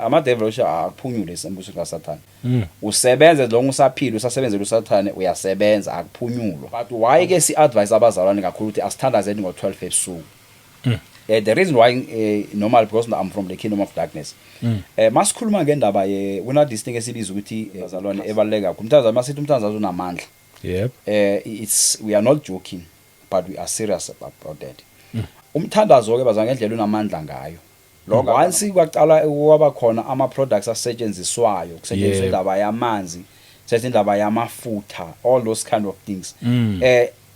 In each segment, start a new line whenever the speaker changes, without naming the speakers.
Ama-devil usho akuphunyule embusweni kaSathane. Usebenze long usaphila usasebenzela uSathane uyasebenza akuphunyulwa. But why ke si-advise abazalwane kakhulu ukuthi asithandazeni ngo-12 ebusuku? The reason why normal because I'm from the kingdom of darkness. Masikhuluma ngendaba ye kuna this thing esibiza ukuthi bazalwane ebaluleke kakhulu. Umthandazo masithi umthandazo unamandla.
Yep.
It's we are not joking but we are serious about that. Umthandazo ke bazalwane ngendlela unamandla ngayo. Lokho once kwaqala kwaba khona ama products asetshenziswayo, kusetshenziswa indaba yamanzi, kusetshenziswa indaba yamafutha, all those kind of things.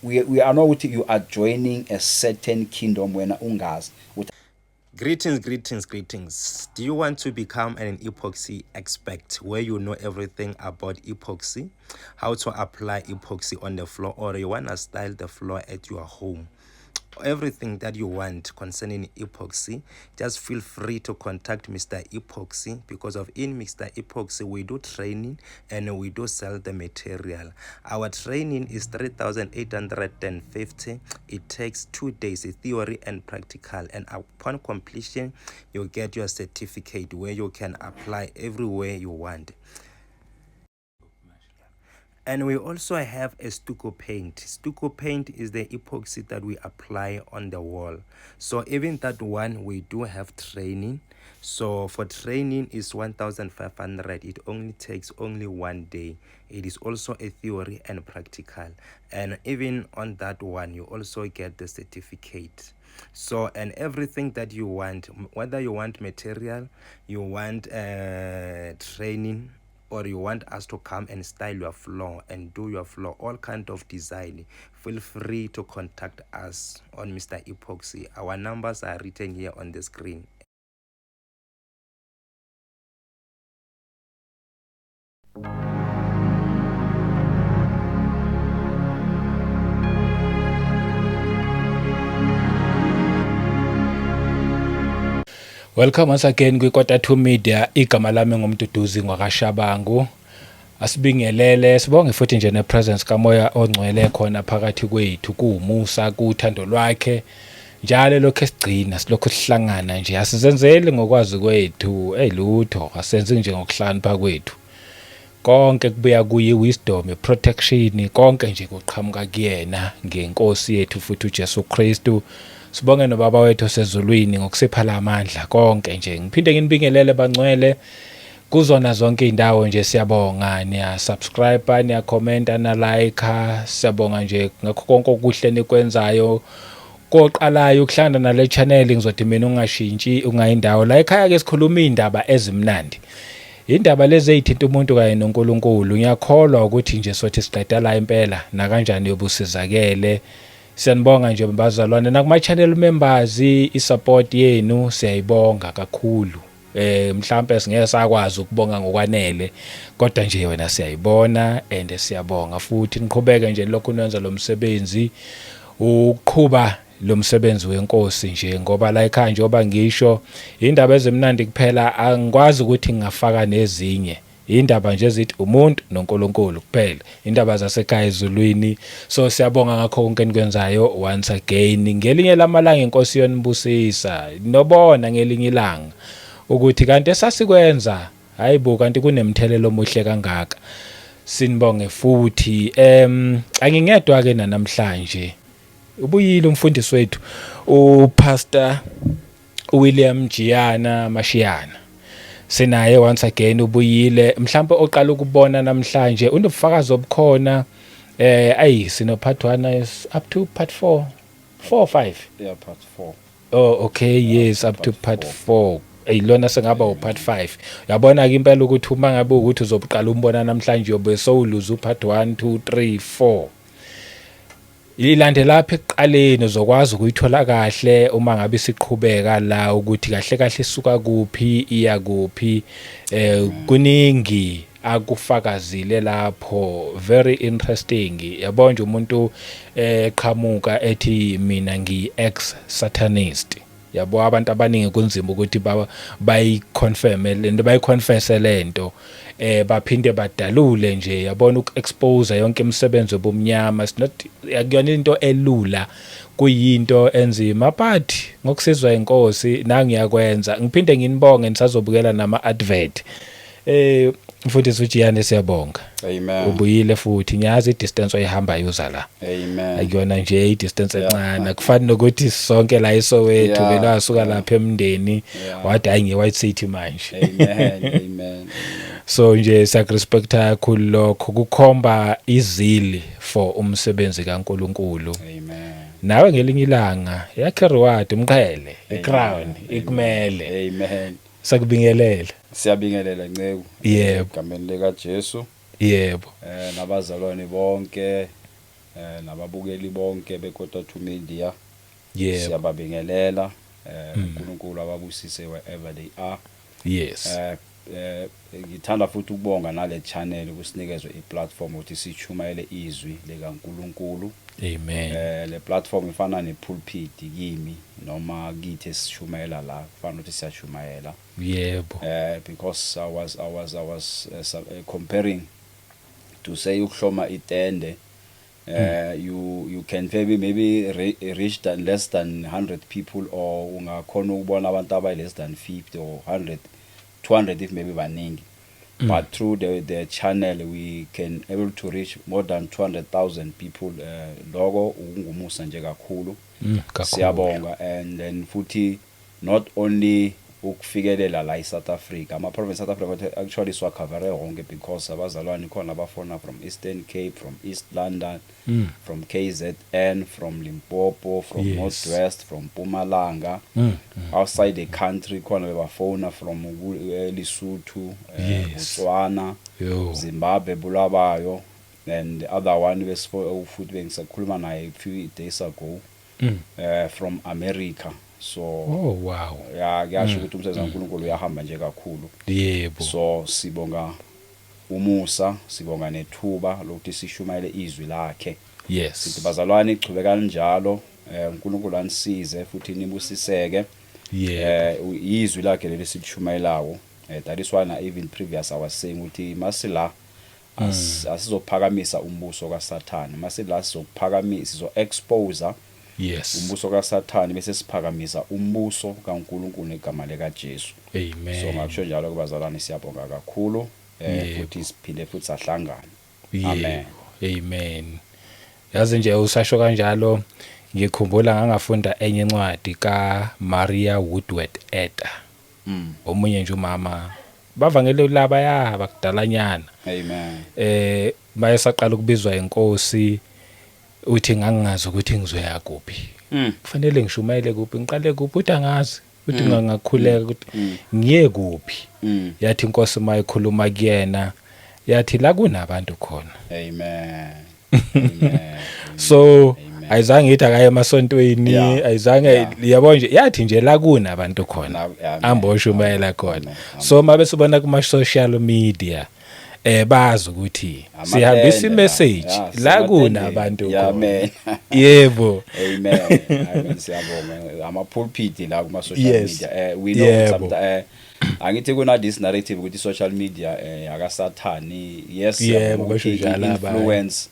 We are know ukuthi you are joining a certain kingdom wena ungazi.
Greetings, greetings, greetings. Do you want to become an epoxy expert where you know everything about epoxy, how to apply epoxy on the floor, or you want to style the floor at your home? Everything that you want concerning epoxy, just feel free to contact Mr. Epoxy, because of in Mr. Epoxy we do training and we do sell the material. Our training is 3,850. It takes 2 days, theory and practical, and upon completion you get your certificate where you can apply everywhere you want. And we also have a stucco paint. Stucco paint is the epoxy that we apply on the wall. So even that one, we do have training. So for training is 1,500. It only takes only 1 day. It is also a theory and practical. And even on that one, you also get the certificate. So, and everything that you want, whether you want material, you want training, or you want us to come and style your floor and do your floor, all kind of design, feel free to contact us on Mr. Epoxy. Our numbers are written here on the screen.
Welcome once again kwi-Quarter 2 Media. Igama lami nguMduduzi ngwakaShabangu. Asibingelele, sibonge futhi nje ne-presence kaMoya oNgcwele khona phakathi kwethu, kuwumusa, kuthando lwakhe. Njalo lokho esigcina silokhu sihlangana nje, asizenzeli ngokwazi kwethu, lutho, asenzi nje ngokuhlakanipha kwethu. Konke kubuya kuye, wisdom, protection, konke nje kuqhamuka kuyena ngenkosi yethu futhi uJesu Kristu. Sibonge noBaba wethu osezulwini ngokusipha lamandla konke nje. Ngiphinde nginibingelele bangcwele kuzona zonke indawo nje, siyabonga, niya subscribe, niya comment, na like, siyabonga nje ngakho konke okuhle nikwenzayo. Koqalayo ukuhlangana nale channel, ngizothi mina ungashintshi ungayindawo. La ekhaya ke sikhuluma indaba ezimnandi, indaba lezi ezithinta umuntu kanye noNkulunkulu. Ngiyakholwa ukuthi nje sothi siqeda la impela nakanjani yobusizakele. Siyanibonga nje bazalwane nakuma channel members, i-support yenu siyayibonga kakhulu. Mhlambe singeke sakwazi ukubonga ngokwanele, kodwa nje wena siyayibona and siyabonga futhi. Niqhubeke nje lokhu nenza lo msebenzi, ukuqhuba lo msebenzi wenkosi nje, ngoba la ekhaya njengoba ngisho indaba ezimnandi kuphela, angikwazi ukuthi ngingafaka nezinye indaba nje ezithi umuntu noNkulunkulu kuphela, indaba zasekhaya ezulwini. So siyabonga ngakho konke enikwenzayo once again. Ngelinye lamalanga inkosi yonibusisa, nobona ngelinye ilanga ukuthi kanti esasikwenza hayibo kanti kunemthelelo omuhle kangaka. Sinibonge futhi. Angingedwa ke namhlanje, ubuyile umfundisi wethu uPastor William Jiyana Mashiyana, sinaye once again ubuyile. Mhlawumbe oqala ukubona namhlanje unobufakazi obukhona. Ayi sino part 1 is up to part 4 4 5.
Yeah, part 4.
Oh okay, yes, up to part 4. Lona sengaba u-part 5. Uyabona ke impela ukuthi uma ngabe ukuthi uzobuqala umbona namhlanje uyobe sowuluza u-part 1 2 3 4. Ilandela lapha ekuqaleni uzokwazi ukuyithola kahle uma ngabe siqhubeka la ukuthi kahle kahle isuka kuphi iya kuphi. Kuningi akufakazile lapho, very interesting. Yabo nje umuntu eqhamuka ethi mina ngiyi ex satanist. Yabo, abantu abaningi kunzima ukuthi bayi-confirm lento, bayi-confess lento, baphinde badalule nje, yabona, uku-expose yonke imisebenzi yobumnyama. It's not, akuyona into elula, kuyinto enzima, but ngokusizwa inkosi nangiyakwenza. Ngiphinde nginibonge, nisazobukela nama advert. Mfundisi uJiyane, siyabonga.
Amen.
Ubuyile futhi, ngiyazi i-distance oyihambayo uza la.
Amen.
Akuyona nje i-distance encane, akufani nokuthi sonke la eSoweto. Vele wasuka lapha emndeni, wathi hayi, ngiye-White City manje.
Amen, amen.
So nje siyakurespecta kakhulu lokho, kukhomba i-zeal for umsebenzi kaNkuluNkulu.
Amen.
Nawe ngelinye ilanga yakhe reward, umqhele, i-crown ikumele.
Amen.
Sakubingelela.
Siyabingelela, nceku.
Yebo.
Egameni lika Jesu.
Yebo.
Nabazalwane bonke, nababukeli bonke beKota 2 Media. Siyababingelela. uNkulunkulu ababusise wherever they are. Ngithanda futhi ukubonga nale channel kusinikezwe i-platform ukuthi sichumayele izwi likaNkulunkulu.
Amen.
Le platform ifana ne-pulpit kimi noma kithi esishumayela la, kufana ukuthi siyashumayela. Because I was comparing to say ukuhloma itende, you can maybe reach less than 100 people, or ungakhona ukubona abantu abayi less than 50 or 100, 200 if maybe baningi, but through the channel we can able to reach more than 200,000 people. Lokho ukungumusa nje kakhulu.
Kakhulu.
Siyabonga. And then futhi not only ukufikelela la eSouth Africa, ama province South Africa actually siwacovere wonke, because abazalwane khona abafona from Eastern Cape, from East London, from KZN, from Limpopo, from North West, from Mpumalanga, outside the country khona bebafona from Lesotho, Botswana, Zimbabwe, Bulawayo, and the other one besifo futhi bengisakhuluma naye a few days ago, from America. So
Oh wow.
ya, kuyasho ukuthi umsebenzi kaNkulunkulu uyahamba nje kakhulu. So sibonga umusa, sibonga nethuba lokuthi sishumayele izwi lakhe. Sithi bazalwane, chubekani njalo, uNkulunkulu anisize futhi nibusiseke. Izwi lakhe leli silishumayelawo. That is why na even previous I was saying ukuthi masila asizophakamisa umbuso kaSathane, masila sizophakamisa, sizo expose umbuso kaSathane bese siphakamisa umbuso kaNkulunkulu negama lika Jesu.
Amen.
So ngakusho njalo kubazalwane, siyabonga kakhulu, futhi siphinde futhi sahlangana. Amen.
Yebo. Amen. Yazi nje usasho kanjalo, ngikhumbula ngangafunda enye incwadi ka Maria Woodworth Etter. Omunye nje umama bavangele laba ya bakudalanyana.
Amen.
Bayesaqala ukubizwa inkosi, uthi ngangingazi ukuthi ngizoya kuphi. Kufanele ngishumayele kuphi, ngiqale kuphi, uthi angazi. Uthi ngangakhuleka ukuthi ngiye kuphi. Yathi inkosi mayikhuluma kuyena, yathi la kunabantu khona.
Amen, amen.
So
Amen.
ayizange ithi akaye emasontweni, ayizange, yabo nje, yathi nje la kunabantu khona,
Amen.
amboshumayela khona.
Amen.
So mabe sibona kuma social media, bazi ukuthi sihambisa
Amatende la.
i-message
Yeah,
la
sematendeni.
kunabantu khona.
Amen.
Yebo.
Amen, amen, siyabonga. Ama pulpit la kuma social media, we know sometimes, angithi kuna this narrative ukuthi social media akasathani. Yes, siyabonga
Basho
ukuthi
njalo abanye.
influence,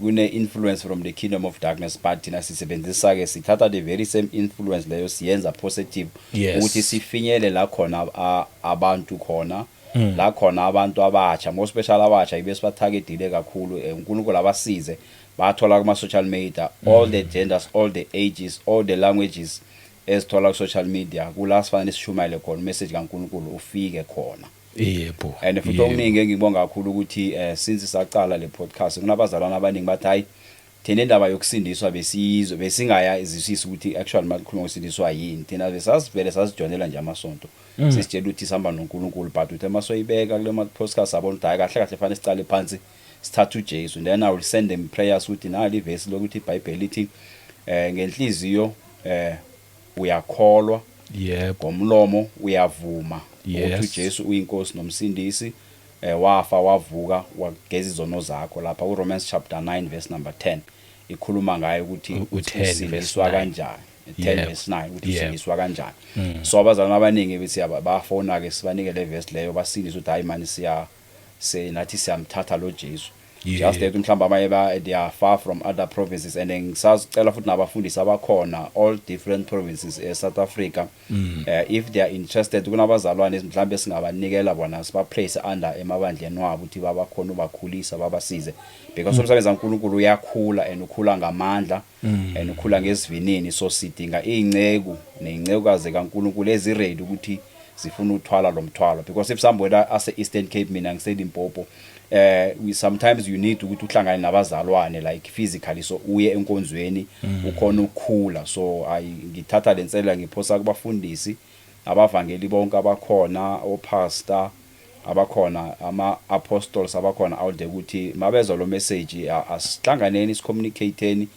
kune influence from the kingdom of darkness, but thina sisebenzisa ke, sithatha the very same influence leyo, siyenza positive ukuthi sifinyele la khona abantu khona, la khona abantu abatsha, more special abatsha ibe sibatargetile kakhulu. uNkulunkulu abasize bathola kuma social media, all the genders, all the ages, all the languages ezithola ku social media, kula sifanele sishumayele khona message kaNkulunkulu ufike khona. And futhi okuningi engibonga kakhulu ukuthi since saqala le podcast, kunabazalwane abaningi bathi hayi, thina indaba yokusindiswa besiyizwe, besingaya izwisisa ukuthi actually makukhuluma ngokusindiswa yini. Thina besasivele sasijoinela nje amasonto, sisitshela ukuthi sihamba noNkulunkulu, but uthe masoyibeka kule ma podcast sabona ukuthi hayi, kahle kahle fanele sicale phansi sithathe uJesu. Then I will send them prayers ukuthi nali ivesi lokuthi iBhayibheli lithi ngenhliziyo uyakholwa, ngomlomo uyavuma ukuthi uJesu uyinkosi nomsindisi, wafa, wavuka, wageza izono zakho. Lapha uRomans chapter 9 verse number 10 ikhuluma ngayo ukuthi
U-10 verse
usindiswa
9.
kanjani. 10 verse 9 ukuthi usindiswa kanjani. So abazalwane abaningi bethi bayafona ke, sibanike le verse leyo, basindiswe ukuthi hayi mani, siya se nathi siyamthatha lo Jesu. Just that mhlawumbe abanye they are far from other provinces, and ngisacela futhi nabafundisi abakhona all different provinces e South Africa, if they are interested, kunabazalwane mhlawumbe singabanikela bona, siba place under emabandleni wabo ukuthi babakhona ubakhulisa, babasize, because umsebenzi kaNkulunkulu uyakhula and ukhula ngamandla and ukhula ngesivinini. So sidinga izinceku nezincekukazi kaNkulunkulu ezi-ready ukuthi zifuna ukuthwala lo mthwalo, because if somebody ase Eastern Cape, mina ngise Limpopo, we sometimes you need ukuthi uhlangane nabazalwane like physically, so uye enkonzweni ukhona ukukhula. So ayi, ngithatha lensela ngiphosa kubafundisi, abavangeli bonke abakhona, opastor abakhona, ama apostles abakhona out there, ukuthi mabezwa lo message, asihlanganeni, sicommunicateni.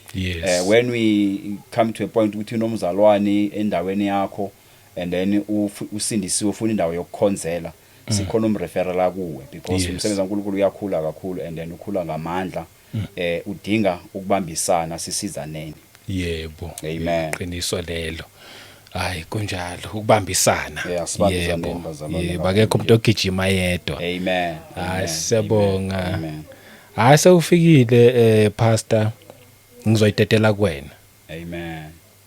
When we come to a point ukuthi unomzalwane endaweni yakho and then usindisiwe, ufuna indawo yokukhonzela, sikhona umreferela kuwe, because umsebenzi kaNkulunkulu uyakhula kakhulu and then ukhula ngamandla, udinga ukubambisana, sisizaneni. Amen.
Qiniso lelo. Hayi, kunjalo, ukubambisana.
Yeah, sibambisaneni, bazalwane.
Yebo, akekho umuntu ogijima yedwa.
Amen.
Hayi,
Amen.
siyabonga.
Amen.
Hayi, sewufikile, pastor, ngizoyidedela kuwena.
Amen.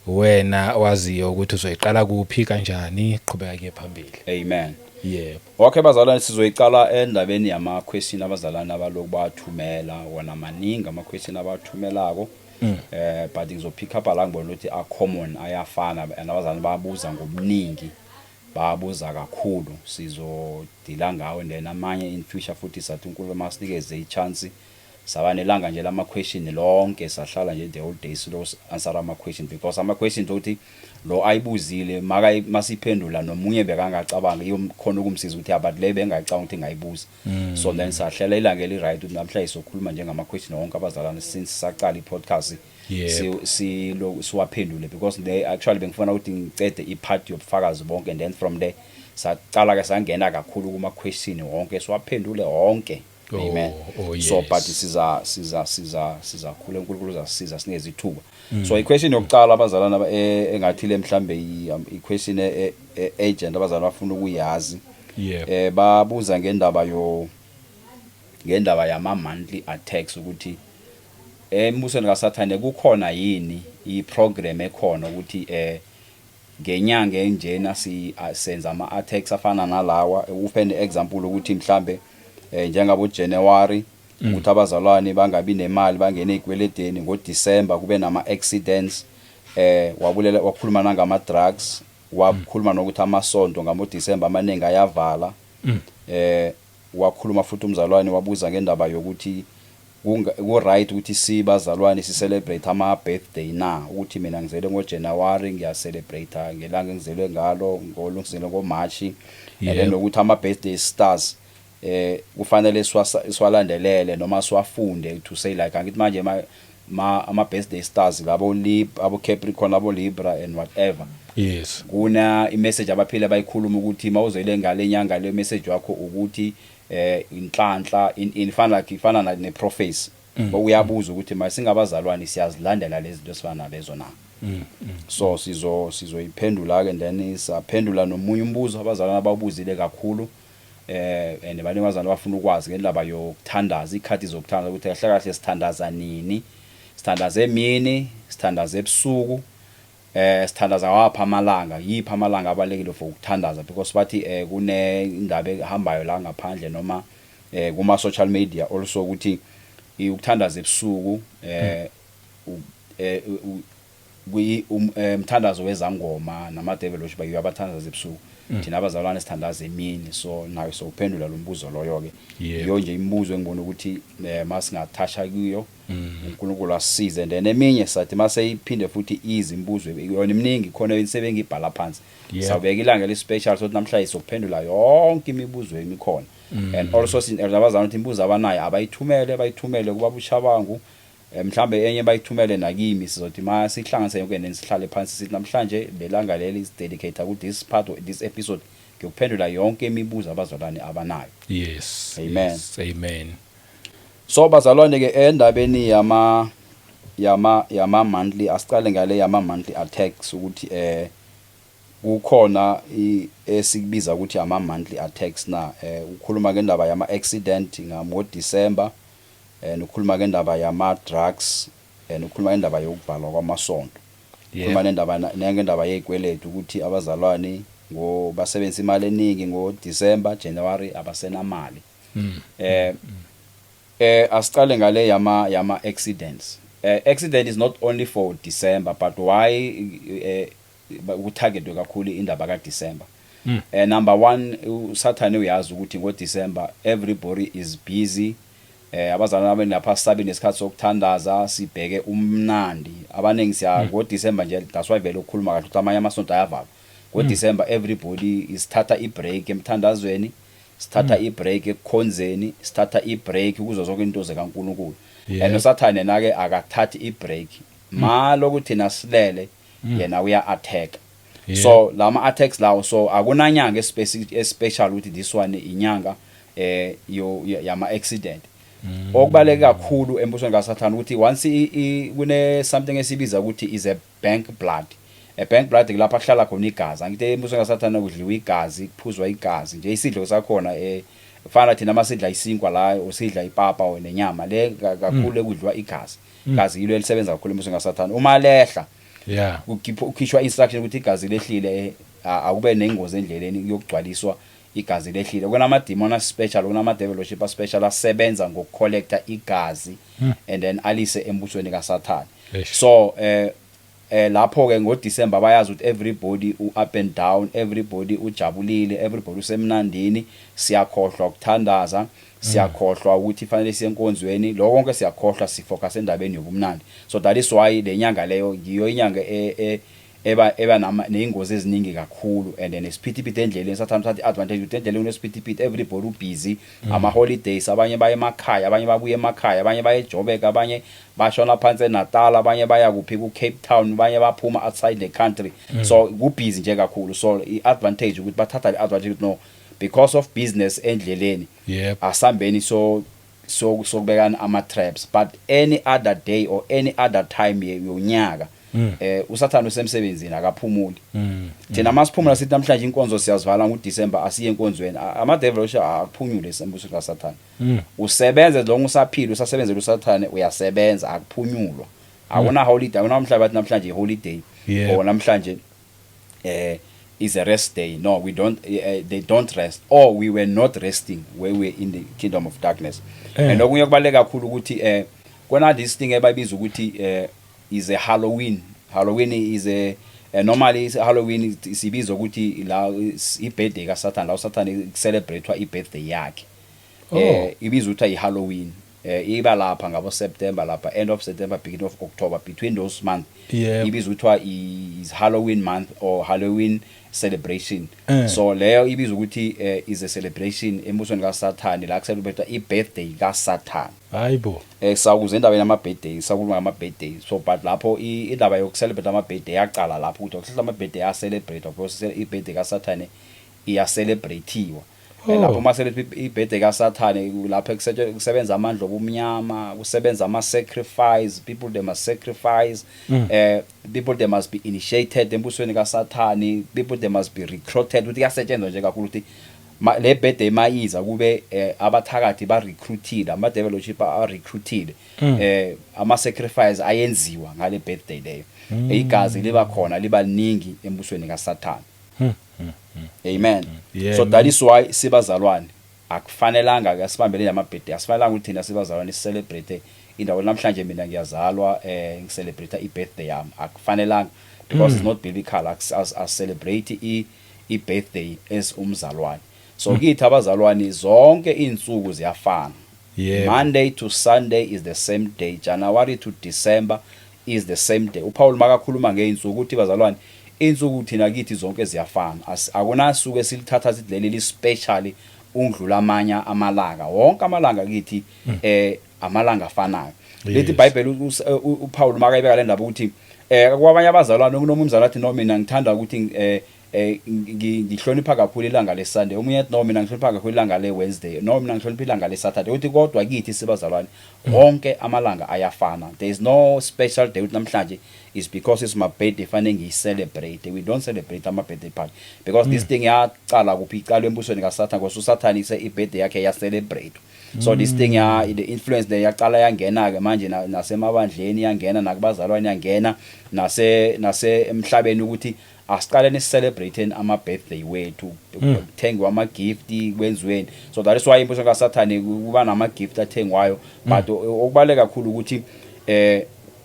Wena waziyo ukuthi uzoyiqala kuphi, kanjani, qhubeka ke phambili.
Amen.
Yebo.
Okay bazalwane, sizoyiqala endabeni yama question abazalwane abaloku bathumela wona. Maningi ama question abathumelako. But ngizopick up la ngibona ukuthi a common, ayafana, and abazalwane babuza ngobuningi, babuza kakhulu, sizodila ngawo, and then amanye in future futhi sathi uNkulunkulu masinikeze i-chance, saba nelanga nje lama question lonke, sahlala nje the whole day silo answer ama question, because ama questions ukuthi lo ayibuzile maka masiphendula nomunye bekangacabanga iyomkhona ukumsiza ukuthi abathi le bengacabanga ukuthi ngayibuza. So then sahlela ilanga eli right ukuthi namhlanje sokhuluma njengama question wonke abazalwane since saqala i-podcast siwaphendule, because they actually bengifuna ukuthi ngicede i-part yobufakazi bonke and then from there saqala ke sangena kakhulu kuma question wonke, siwaphendule wonke. Amen. So but siza siza siza sizakhula, uNkulunkulu uzasisiza, sinikeze ithuba. So i-question yokuqala abazalwana engathile mhlambe i-question urgent abazalwana bafuna ukuyazi, babuza ngendaba yama monthly attacks, ukuthi embusweni kaSathane kukhona yini iprogram ekhona ukuthi ngenyanga enjena si senza ama attacks afana nalawa. Uphe ne example ukuthi mhlambe njengabo January ukuthi abazalwane bangabi nemali, bangene ezikweleteni, ngoDecember kube nama accidents, wabulela, wakhuluma nangama drugs, wakhuluma nokuthi amasonto ngamo December amaningi ayavala. Wakhuluma futhi umzalwane, wabuza ngendaba yokuthi ku right ukuthi sibazalwane si celebrate ama birthday na, ukuthi mina ngizele ngoJanuary, ngiya celebrate ngelanga engizelwe ngalo, ngolungiselwe ngoMarch, and then nokuthi ama birthday stars kufanele siwalandelele noma siwafunde, to say like angithi manje ama birthday stars labo Lib abo Capricorn, abo Libra and whatever, kuna imessage abaphila bayikhuluma ukuthi mawuzele ngale nyanga le, message wakho ukuthi inhlanhla in fana like ifana ne prophecy. Uyabuza ukuthi masingabazalwane siyazilandela lezi zinto esifana nalezo na? So sizoyiphendula ke, then saphendula nomunye umbuzo abazalwane abawubuzile kakhulu, and baningi abazalwane bafuna ukwazi ngendaba yokuthandaza, ikhathi zokuthandaza, ukuthi kahle kahle sithandaza nini, sithandaza emini, sithandaza ebusuku, sithandaza ngawaphi amalanga, yiphi amalanga abalekile for ukuthandaza, because bathi kune indaba ehambayo la ngaphandle noma kuma social media also ukuthi ukuthandaza ebusuku mthandazo wezangoma nama devil worship, abathandaza ebusuku, thina abazalwane sithandaza emini. So nayo sowuphendula lo mbuzo loyo ke. Iyo nje imibuzo engibona ukuthi masingathasha kuyo, uNkulunkulu asisize, and then eminye sathi mase iphinde futhi izimbuzo yona iminingi khona insebengibhala phansi. Sawubeka ilanga eli-special sokuthi namhlanje sokuphendula yonke imibuzo emikhona, and also abazalwane ukuthi imibuzo abanayo abayithumele, bayithumele kubaba uShabangu, mhlambe enye bayithumele nakimi, sizothi ma sihlanganise yonke then sihlale phansi sithi namhlanje lelanga leli is dedicate ku this part or this episode ngiyokuphendula yonke imibuzo abazalwane abanayo. Amen.
Yes. Amen.
So bazalwane ke, endabeni yama yama monthly, asicale ngale yama monthly attacks, ukuthi kukhona esikubiza ukuthi ama monthly attacks na. Ukhuluma ngendaba yama accident ngamo December, ukhuluma ngendaba yama drugs, and ukhuluma ngendaba yokuvalwa kwamasonto, ukhuluma nendaba nengendaba yezikweletu, ukuthi abazalwane ngo basebenzisa imali eningi ngo December, January abasenamali. Asicale ngale yama accidents. Accident is not only for December, but why kutargetwe kakhulu indaba ka December? Number 1, uSathane uyazi ukuthi ngo December everybody is busy. Abazalwane abe lapha sabe nesikhathi sokuthandaza, sibheke umnandi abaningi siya ngo December nje. That's why vele ukukhuluma kahle ukuthi amanye amasonto ayavalwa ngo December. Everybody isithatha ibreak emthandazweni, sithatha ibreak ekukhonzeni, sithatha ibreak kuzo zonke into zikaNkulunkulu. And uSathane nake akathathi ibreak malo thina silele, yena uya attack. So lama attacks lawo, so akunanyanga especific special ukuthi this one inyanga yo yama accident. Okubaleka kakhulu embusweni kaSathane ukuthi once kune something esibiza ukuthi is a bank blood. A bank blood kulapha kuhlala khona igazi. Angithi embusweni kaSathane kudliwa igazi, kuphuzwa igazi nje, isidlo sakhona fana thina masidla isinkwa la, usidla ipapa or nenyama le, kakhulu ekudliwa igazi. Igazi yilo elisebenza kakhulu embusweni kaSathane. Uma lehla, kukhishwa instruction ukuthi igazi lehlile, akube nengozi endleleni kuyogcwaliswa igazi lehlile. Kunama demon special, kunama devil worshipper special asebenza ngokucollecta igazi and then alise embusweni kaSathane. So lapho ke ngoDecember bayazi ukuthi everybody u up and down, everybody ujabulile, everybody usemnandini. Siyakhohlwa ukuthandaza, siyakhohlwa ukuthi fanele siye enkonzweni, lokho konke siyakhohlwa, sifocus endabeni yobumnandi. So that is why le nyanga leyo ngiyo inyanga eba neyingozi eziningi kakhulu and then nesiphithiphithi endleleni. Sathana thatha i-advantage ukuthi endleleni kunesiphithiphithi, everybody ubusy, ama holidays, abanye baye emakhaya, abanye babuye emakhaya, abanye baye eJoburg, abanye bashona phansi eNatal, abanye baya kuphi ku Cape Town, abanye baphuma outside the country. So kubusy nje kakhulu. So i-advantage ukuthi bathatha le-advantage ukuthi no, because of business endleleni, asambeni so sokubekana ama traps. But any other day or any other time yonyaka, uSathane usemsebenzini, akaphumuli. Thina masiphumula sithi namhlanje inkonzo siyazivala ngoDecember, asiye enkonzweni, ama devil worship akuphunyule sembuso kaSathane. Usebenze long usaphila, usasebenzela uSathane, uyasebenza, akuphunyulwa, akuna holiday, akuna mhlaba bathi namhlanje holiday or namhlanje is a rest day. No, we don't, they don't rest, or we were not resting where we were in the kingdom of darkness. And okunye kubaluleke kakhulu ukuthi kona this thing ebayibiza ukuthi is a Halloween. Halloween is a normally is Halloween sibiza ukuthi la i birthday kaSatan, la uSatan celebratewa i birthday yakhe. Ibizwa ukuthi i Halloween, iba lapha ngabo September lapha, end of September, beginning of October, between those months. Ibizwa kuthiwa is Halloween month or Halloween celebration. So leyo ibizwa ukuthi is a celebration embusweni kaSathane, la kucelebrate i-birthday kaSathane.
Hayibo.
Sakuze indaba yama birthday, sakhuluma ngama birthday. So but lapho indaba yokucelebrate ama birthday yaqala lapho, ukuthi ukuhlela ama birthday ya celebrate because i birthday kaSathane iya celebratewa. Lapho uma celebrate i-birthday kaSathane, lapho kusebenza amandla obumnyama, kusebenza ama sacrifice, people they must sacrifice, people they must be initiated embusweni kaSathane, people they must be recruited, ukuthi kuyasetshenzwa nje kakhulu ukuthi le birthday mayiza kube abathakathi ba recruited, ama devil worshipper are recruited, ama sacrifice ayenziwa ngale birthday leyo, igazi liba khona, liba liningi embusweni kaSathane. Amen.
Yeah,
So
man.
that is why sibazalwane akufanelanga ke sibambele nama birthday, asifanelanga ukuthi thina sibazalwane celebrate indawo namhlanje mina ngiyazalwa, ngicelebrate i birthday yami. Akufanelanga because it's not biblical as celebrate i birthday as umzalwane. So kithi abazalwane zonke insuku ziyafana. Monday to Sunday is the same day, January to December is the same day. UPaul makakhuluma ngeinsuku ukuthi bazalwane insuku thina kithi zonke ziyafana. Akunasuku esilithatha sithi leli li special ungidlula amanye amalanga. Wonke amalanga kithi amalanga afanayo. Lithi iBhayibheli, uPaul makayibeka le ndaba ukuthi kwabanye abazalwane kunomunye umzalwane athi, "No, mina ngithanda ukuthi Ngihlonipha kakhulu ilanga leSunday. Omunye athi, "No, mina ngihlonipha kakhulu ilanga leWednesday. No, mina ngihlonipha ilanga leSaturday." Uthi kodwa kithi sibazalwane wonke amalanga ayafana. There is no special day ukuthi namhlanje is because it's my birthday, fanele ngiyicelebrate. We don't celebrate ama birthday party because this thing yaqala kuphi? Iqala embusweni kaSathane, because uSathane ise ibirthday yakhe ya celebrate. So this thing ya the influence le yaqala yangena ke manje nasemabandleni, yangena nakubazalwane, yangena nase emhlabeni, ukuthi asiqaleni celebrate ama birthday wethu, kuthengwa ama gift, kwenziweni. So that is why imbuso kaSathane kuba nama gift athengwayo. But okubaleka kakhulu ukuthi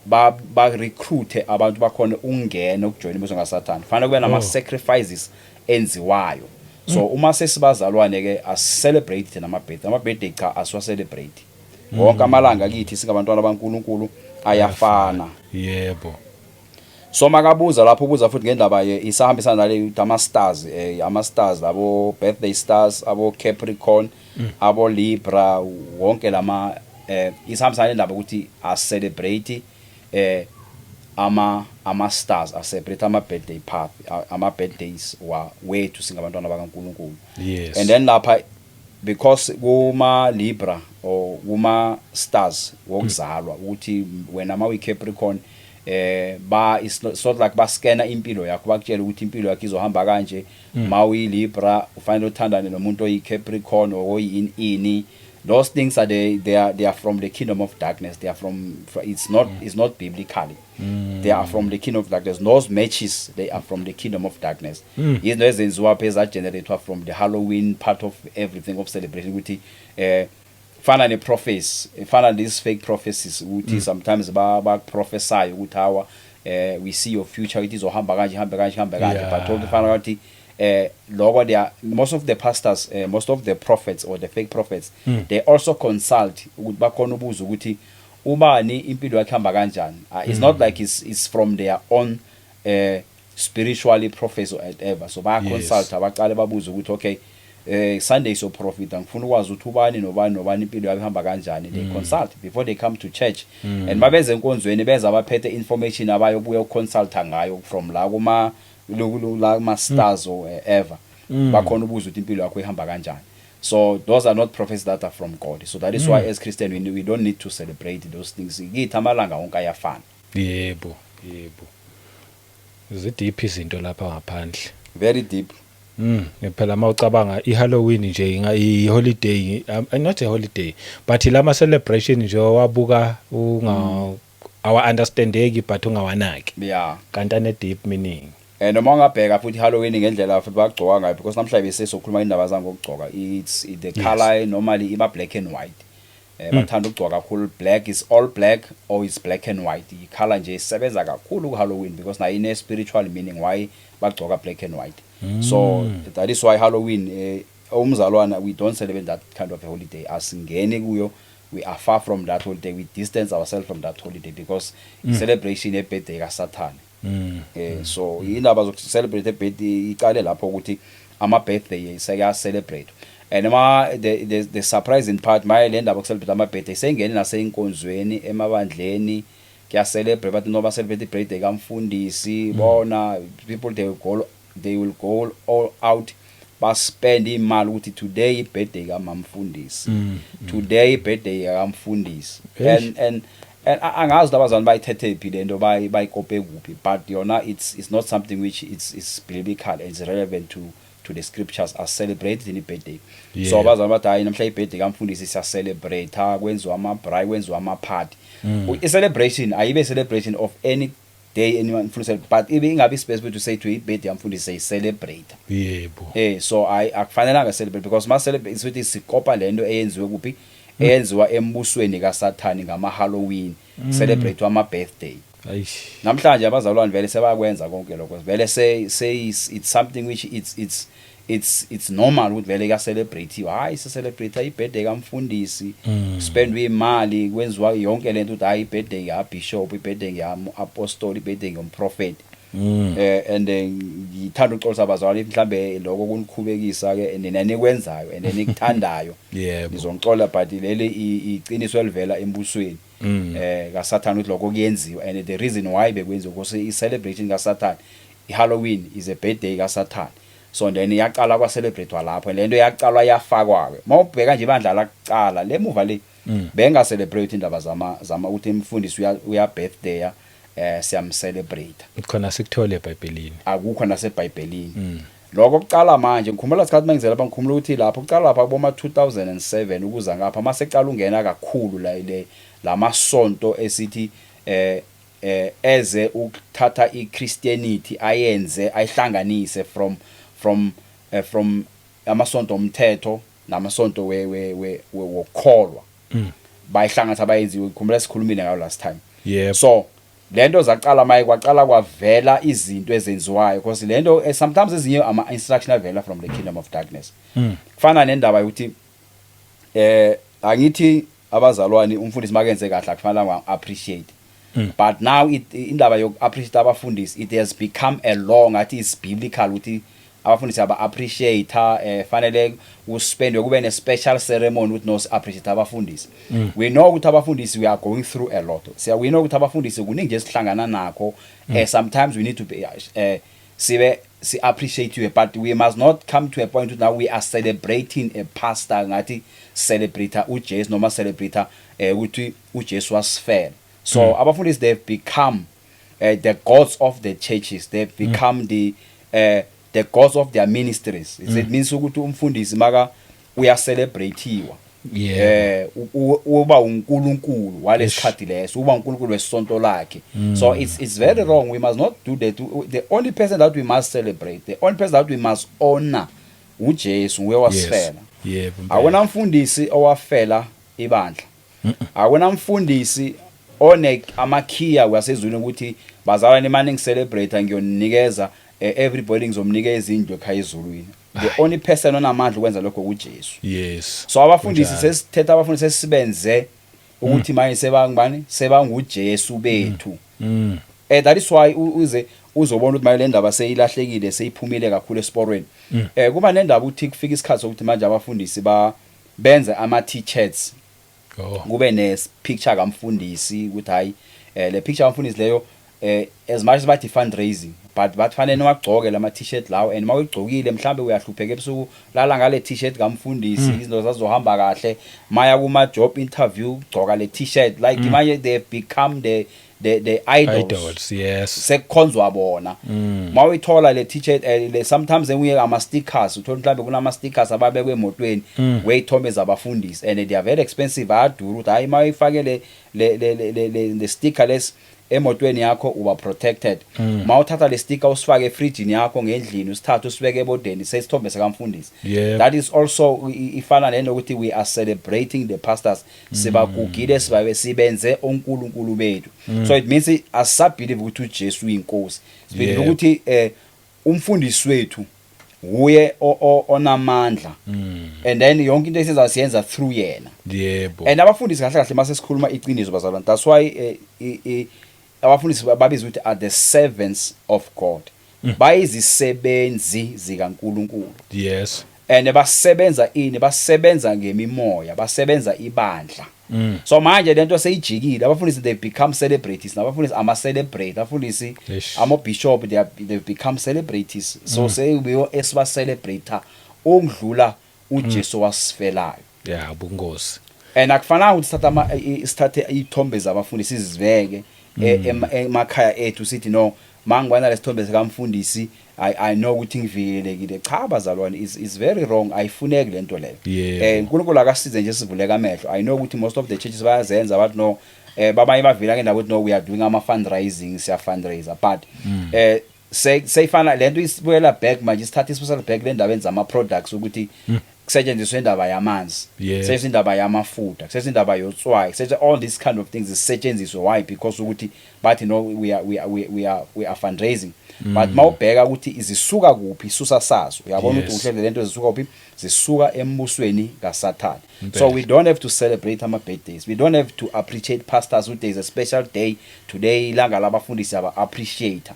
ba recruit abantu bakhona ungena ukujoin imbuso kaSathane, fanele kube nama sacrifices enziwayo. So uma sesibazalwane ke, asicelebrate nama birthday. Ama birthday cha, asiwa celebrate. Wonke amalanga kithi singabantwana baNkuluNkulu ayafana. So makabuza lapho, ubuza futhi ngendaba ye isahambisana nale ukuthi ama stars, ama stars abo birthday stars, abo Capricorn, abo Libra, wonke lama isahambisana nendaba ukuthi a celebrate ama stars, a celebrate ama birthday path, ama birthdays wa wethu singabantwana bakaNkuluNkulu. And then lapha, because kuma Libra or kuma stars wokuzalwa, ukuthi wena ma uyi Capricorn, ba it's not, sort like bascana impilo yakho, bakutshela ukuthi impilo yakho izohamba kanje. Ma uyi Libra ufanele uthandane nomuntu oyi Capricorn or oyi ini. Those things are they are from the kingdom of darkness. They are from it's not biblically. They are from the kingdom of darkness. Those matches, they are from the kingdom of darkness. Izinto ezenziwa pheza ezageneratewa from the Halloween part of everything of celebration, ukuthi fana ne prophecy, fana these fake prophecies, ukuthi sometimes ba prophesy ukuthi, hawa, we see your future, ukuthi izohamba kanje, hambe kanje, hambe kanje. But all fana ukuthi lokho, they are most of the pastors, most of the prophets or the fake prophets, they also consult ukuthi bakhona ubuza ukuthi ubani impilo yakhe hamba kanjani. It's not like it's from their own spiritually prophecy or whatever. So baya consult, abaqale babuze ukuthi, "Okay, Sunday so prophet, ngifuna ukwazi ukuthi ubani nobani nobani impilo yabo ihamba kanjani." They consult before they come to church, and mabeze enkonzweni beza abaphethe information abayobuya uconsulta ngayo from la kuma la kuma stars or ever. Bakhona ubuza ukuthi impilo yakho ihamba kanjani. So those are not prophets that are from God. So that is why as Christian we don't need to celebrate those things. Kithi amalanga wonke ayafana.
Yebo, zideep izinto lapha ngaphandle.
Very deep.
Phela mawucabanga iHalloween nje i holiday, not a holiday, but lama celebration nje wabuka unga awa understandeki but ungawanaki. Kanti ane deep meaning.
Noma ungabheka futhi Halloween ngendlela futhi bagcoka ngayo, because namhlanje bese sokhuluma indaba zangokugcoka, it's the color normally iba black and white. Bathanda ukugcoka kakhulu black, is all black or is black and white. I color nje isebenza kakhulu ku Halloween because nayo ine spiritual meaning why bagcoka black and white. So that is why Halloween, umzalwana, we don't celebrate that kind of a holiday. Asingeni kuyo. We are far from that holiday. We distance ourselves from that holiday because celebration ye birthday kaSathane. So indaba zoku celebrate birthday iqale lapho ukuthi ama birthday seka celebrate. And ma the surprising part, maye le ndaba celebrate ama birthday sengene naseyinkonzweni, emabandleni kuya celebrate, but noba celebrate birthday kamfundisi, bona people, they will go all out, ba spend imali ukuthi today ibirthday kamamfundisi, today ibirthday kamfundisi.
Eish.
And angazi labazali bayithethe phi lento, bayikope kuphi, but yona it's not something which it's biblical and it's relevant to the scriptures as celebrated in birthday. So abazali bathi, "Hayi, namhla ibirthday kamfundisi, siya celebrate, kwenziwa ama braai, kwenziwa ama party." I celebration ayibe celebration of any day anyone ufuna, but ibe ingabi specific to say to ibirthday kamfundisi siyi celebrate. So I akufanelanga celebrate because ma celebrate ukuthi sikopa lento eyenziwe kuphi, eyenziwa embusweni kaSathane ngama Halloween, celebrate ama birthday.
Ayish.
Namhlanje abazalwane vele sebakwenza konke lokho. Vele say it's something which it's normal ukuthi vele ka celebrate, hayi, se celebrate ibirthday kamfundisi, spend imali, kwenziwa yonke lento ukuthi hayi, ibirthday ya bishop, ibirthday ya apostle, ibirthday ngomprofet. And ngithanda uxolisa abazalwane mhlambe lokho kunikhubekisa ke nina nikwenzayo and nikuthandayo. Ngizongixola, but leli iqiniso elivela embusweni kaSathane ukuthi lokho kuyenziwa, and the reason why bekwenziwa because i celebration kaSathane iHalloween is a birthday kaSathane. So then iyaqala kwa celebrate lapho lento, yaqalwa yafakwa ke. Mawubheka nje ibandla lakuqala lemuva le, benga celebrate indaba zama ukuthi umfundisi uya birthday, siyam celebrate.
Khona sikuthole eBhayibhelini.
Akukho naseBhayibhelini lokho. Kuqala manje, ngikhumbula isikhathi mangizela lapha, ngikhumbula ukuthi lapho kuqala lapha kuboma 2007 ukuza ngapha, mase qala ungena kakhulu la le lamasonto esithi eze ukuthatha iChristianity ayenze ayihlanganise from amasonto omthetho namasonto we wokukholwa, bayihlanganisa bayenziwe. Ngikhumbula sikhulumile ngayo last time. So lento zaqala maye kwaqala kwavela izinto ezenziwayo, because lento sometimes ezinye ama instruction avela from the kingdom of darkness. Kufana nendaba yokuthi angithi abazalwane, umfundisi makenze kahle akufanele appreciate, but now indaba yoku appreciate abafundisi, it has become a law, ngathi is biblical ukuthi abafundisi aba appreciate, fanele uspendwe kube ne special ceremony ukuthi no appreciate abafundisi. We know ukuthi abafundisi, we are going through a lot. Siya we know ukuthi abafundisi kuningi nje esihlangana nakho. Sometimes we need to be sibe si appreciate you, but we must not come to a point now we are celebrating a pastor ngathi celebrate uJesu noma celebrate ukuthi uJesu wasifela. So abafundisi, they've become the gods of the churches, they've become the gods of their ministries. It means ukuthi umfundisi maka uyacelebratewa, uba uNkulunkulu walesikhathi leso, uba uNkulunkulu wesonto lakhe. So it's very wrong. We must not do that. The only person that we must celebrate, the only person that we must honor, uJesu, nguye wasifela.
Yebo impela.
Akuna mfundisi owafela ibandla, akuna mfundisi one amakhiya wasezulwini ukuthi bazalwane manje ngicelebrate ngiyonikeza everybody, ngizomnikeza indlu ekhaya ezulwini. The only person onamandla ukwenza lokho uJesu. So abafundisi, sesithetha abafundisi, sesibenze ukuthi manje sebangibani, sebanguJesu bethu. That is why uze uzobona ukuthi manje le ndaba seyilahlekile, seyiphumile kakhulu esiporweni. Kuba nendaba ukuthi kufika isikhathi sokuthi manje abafundisi ba benze ama t-shirts, kube ne picture kamfundisi, ukuthi hayi, le picture kamfundisi leyo, as much as bathi fundraising, but bathi niwagcoke lama t-shirt lawo, and mawuyigcokile mhlambe uyahlupheka ebusuku, lala ngale t-shirt kamfundisi, izinto zazohamba kahle. Maya kuma job interview, gcoka le t-shirt. Like manje they've become the idols.
Idols, yes.
Sekukhonzwa bona. Mawuyithola le t-shirt, le sometimes enguye ama stickers, uthola mhlambe kunama stickers ababekwe emotweni weyithombe zabafundisi, and they are very expensive, ayadura, ukuthi hayi, mawuyifake le sticker les emotweni yakho, uba protected. Mawuthatha le sticker usifake efrijini yakho ngendlini, usithathe usibeke ebodeni, sesithombe sikamfundisi. That is also ifana nenokuthi we are celebrating the pastors, sibagugile, sibabe sibenze onkulunkulu bethu. So it means asisabelieve ukuthi uJesu uyinkosi, sibelieve ukuthi umfundisi wethu uye onamandla, and then yonke into esiyenza siyenza through yena. And abafundisi kahle kahle, mase sikhuluma iqiniso bazalwane, that's why abafundisi babizwa ukuthi are the servants of God, bayizisebenzi zikaNkuluNkulu. And basebenza ini? Basebenza ngemimoya, basebenza ibandla. So manje lento seyijikile, abafundisi, they become celebrities, nabafundisi ama celebrate abafundisi. Ama bishop, they've become celebrities, so seyibiyo esiba celebrate ongidlula uJesu wasifelayo.
Yeah, bungozi.
And akufanele ukuthi sithathe ama sithathe izithombe zabafundisi sizibeke emakhaya ethu, sithi no, mangibona lesithombe sikamfundisi, I know ukuthi ngivikelekile. Cha bazalwane, is very wrong, ayifuneki lento leyo. uNkulunkulu akasize nje sivuleka amehlo. I know ukuthi most of the churches bayazenza, bathi no, babanye bavela ngendaba ukuthi no, we are doing ama fundraising, siya fundraiser, but seyifana lento isibuyela back manje, isithatha isibuyela back le ndaba enza ama products, ukuthi kusetshenziswe indaba yamanzi, kusetshenziswe indaba yamafutha, kusetshenziswe indaba yotswayi, kusetshenziswe all these kind of things zisetshenziswe. Why? Because ukuthi bathi no, we are fundraising, but mawubheka ukuthi izisuka kuphi isusa sazo, uyabona ukuthi uhlele lento zisuka kuphi, zisuka embusweni kaSathane. So we don't have to celebrate ama birthdays, we don't have to appreciate pastors who there is a special day today, ilanga labafundisi, aba appreciate.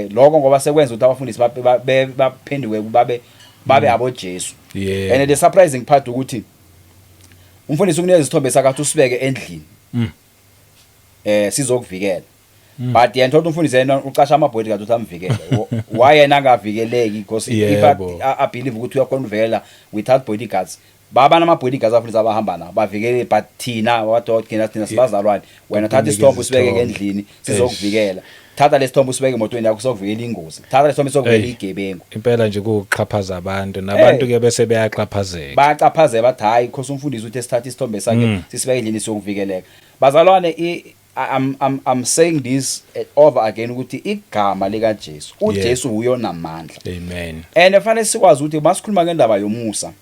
Lokho ngoba sekwenza ukuthi abafundisi baphenduke babe aboJesu. And the surprising part ukuthi umfundisi ukunikeza isithombe sakhe, usibeke endlini, sizokuvikela. But yena thola umfundisi yena ucasha ama-bodyguard ukuthi amvikele. Why yena angavikeleki? Because if I believe ukuthi uyakhona ukuvikela without bodyguards. Baba nama-bodyguards abafundisi abahamba nabo bavikele, but thina wathi thina sibazalwane, wena thatha isithombe usibeke ngendlini, sizokuvikela. Thatha lesithombe usibeke emotweni yakho, sokuvikela ingozi. Thatha lesithombe, sokuvikela
Ey.
igebengu.
Impela nje kuxhaphaza abantu, nabantu ke bese beyaxhaphazeka.
Bayacaphazeka, bathi hayi, khosi umfundisi uthi esithatha isithombe sakhe sisibeke endlini, sokuvikeleka. Bazalwane, I'm saying this over again ukuthi igama lika Jesu, uJesu uyonamandla.
Amen.
And fanele sikwazi ukuthi masikhuluma ngendaba yomusa,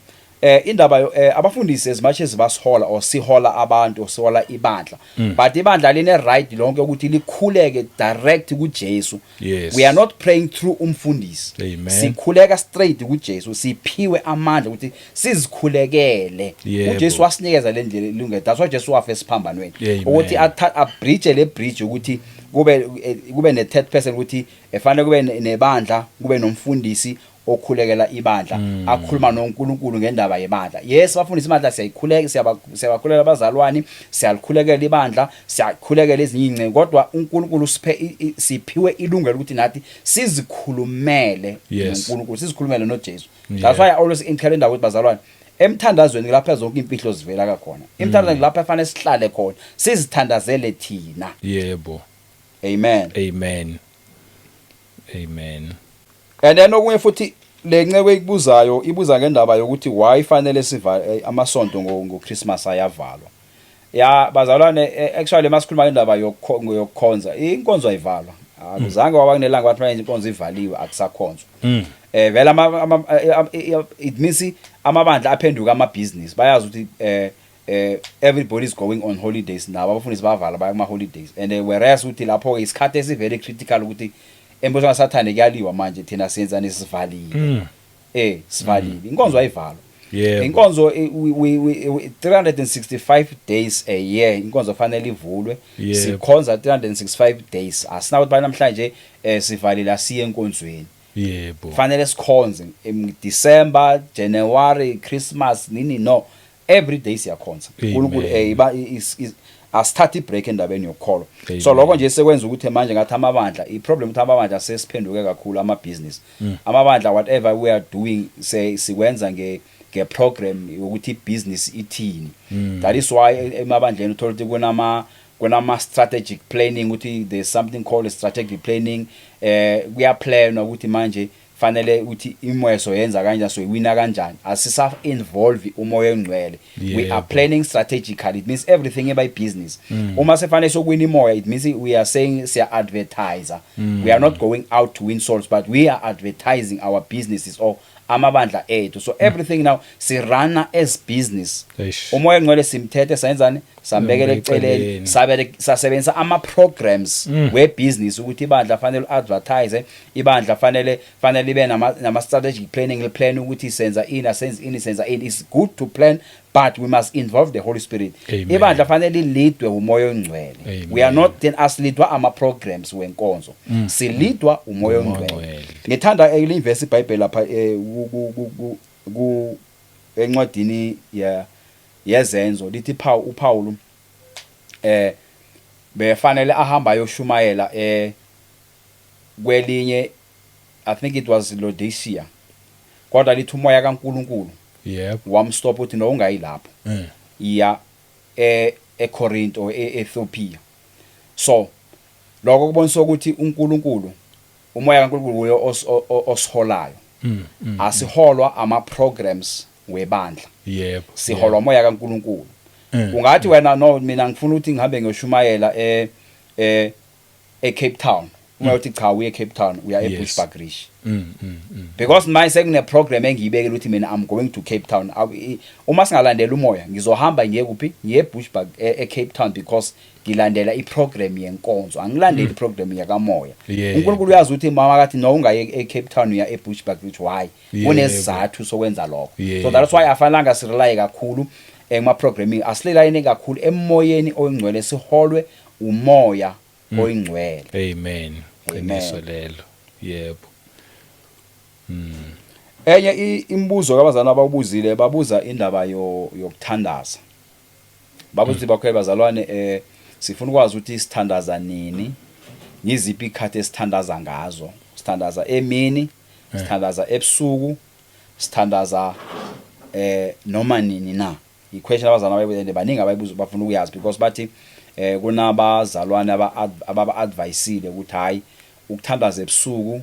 indaba abafundisi, as much as basihola or sihola abantu or sihola ibandla, but ibandla line right lonke ukuthi likhuleke direct kuJesu. We are not praying through umfundisi.
Amen.
Sikhuleka straight kuJesu, siphiwe amandla ukuthi sizikhulekele. UJesu wasinikeza le ndlela ilungelo. That's why Jesu wafa esiphambanweni,
Amen.
ukuthi abridge le bridge ukuthi kube ne third person, ukuthi efanele kube nebandla, kube nomfundisi okhulekela ibandla, akhuluma noNkulunkulu ngendaba yebandla. Yes, bafundisi, ibandla siyayikhuleka, siyabakhulela abazalwane, siyalikhulekela ibandla, siyakhulekela ezinye ingcenye, kodwa uNkulunkulu usiphe siphiwe ilungelo ukuthi nathi sizikhulumele noNkulunkulu, sizikhulumele noJesu. That's why I always encourage indaba ukuthi bazalwane, emthandazweni lapha zonke imfihlo zivela khona. Emthandazweni lapha fanele sihlale khona, sizithandazele thina. Amen.
Amen, amen.
And then okunye futhi le nceko ikubuzayo, ibuza ngendaba yokuthi why fanele siva amasonto ngo Christmas ayavalwa. Ya bazalwane, actually masikhuluma ngendaba yokukhonza, inkonzo ayivalwa. Akuzange kwaba kunelanga bathi manje inkonzo ivaliwe, akusakhonzwa. Vele it means amabandla aphenduka ama business, bayazi ukuthi everybody is going on holidays, nabo abafundisi bavala, baya kuma holidays. And whereas ukuthi lapho ke isikhathi esi very critical ukuthi embusweni kaSathane kuyaliwa manje, thina senza nesivalile. Sivalile, inkonzo ayivalwa. Inkonzo 365 days a year inkonzo fanele ivulwe. Sikhonza 365 days, asinakuthi ba namhlanje sivalile, asiye enkonzweni. Fanele sikhonze in December, January, Christmas, nini, no, every day siyakhonza.
Amen.
uNkulunkulu iba asithathe ibreak endabeni yokukholwa. So
Amen.
lokho nje sekwenza ukuthi manje ngathi amabandla, i-problem ukuthi amabandla sesiphenduke kakhulu ama business. Amabandla, whatever we are doing, say sikwenza nge program yokuthi business ithini. That is why emabandleni uthola ukuthi kunama strategic planning, ukuthi there's something called a strategic planning. Kuyaplanwa ukuthi manje fanele ukuthi imweso yenza kanjani, so iwina kanjani. Asisa involve umoya ongcwele. We are planning strategically. It means everything eba business. Uma sefanele sokuwina imoya, it means we are saying siya advertise. We are not going out to win souls, but we are advertising our businesses or amabandla ethu. So everything now siruna as business.
Eish.
Umoya ongcwele simthethe, sayenzani, sambekele
Sambeka
eceleni.
eceleni.
Sabele sasebenzisa ama programs we business ukuthi ibandla fanele advertise, ibandla fanele ibe nama strategic planning, plan ukuthi senza ini, asenza ini, senza ini. It's good to plan, but we must involve the Holy Spirit.
Amen.
Ibandla fanele lilidwe umoya ongcwele.
Amen.
We are not then asilidwa ama programs wenkonzo, silidwa umoya
Umoya
ongcwele.
ongcwele.
Ngithanda le verse iBhayibheli lapha ku encwadini ya yezenzo, lithi uPaul befanele ahamba ayoshumayela kwelinye, I think it was Laodicea, kodwa lithi umoya kaNkuluNkulu wamstop uthi no, ungayi lapho, iya eCorinth or eEthiopia. So lokho kubonisa ukuthi uNkulunkulu, umoya kaNkulunkulu uyo osiholayo. Asiholwa ama programs webandla, siholwa umoya kaNkulunkulu. Ungathi wena, no, mina ngifuna ukuthi ngihambe ngiyoshumayela eCape Town, uma uthi cha, uye eCape Town, uya eBushbuckridge. Because manje sekune program engiyibekele ukuthi mina I'm going to Cape Town. Uma singalandela umoya, ngizohamba ngiye kuphi? Ngiye eBushbuck, eCape Town, because ngilandela iprogram yenkonzo, angilandeli iprogram yakamoya. UNkulunkulu uyazi ukuthi mama kathi no, ungaye eCape Town, uya eBushbuckridge. Why? Kunesizathu sokwenza lokho. So that's why afanelanga sirely kakhulu ema programming, asirelyini kakhulu emoyeni oyingcwele, siholwe umoya oyingcwele.
Amen.
Amen.
Qiniso lelo, yebo.
Enye imibuzo kabazalwane abawubuzile, babuza indaba yokuthandaza. Babuza ukuthi bakhwe bazalwane, sifuna ukwazi ukuthi sithandaza nini. Ngiziphi ikhathi esithandaza ngazo? Sithandaza emini, sithandaza ebusuku, sithandaza noma nini na? I-question abazalwane abayibuza, and baningi abayibuza, bafuna ukuyazi because bathi kunabazalwane ababa-advisile ukuthi hayi, ukuthandaza ebusuku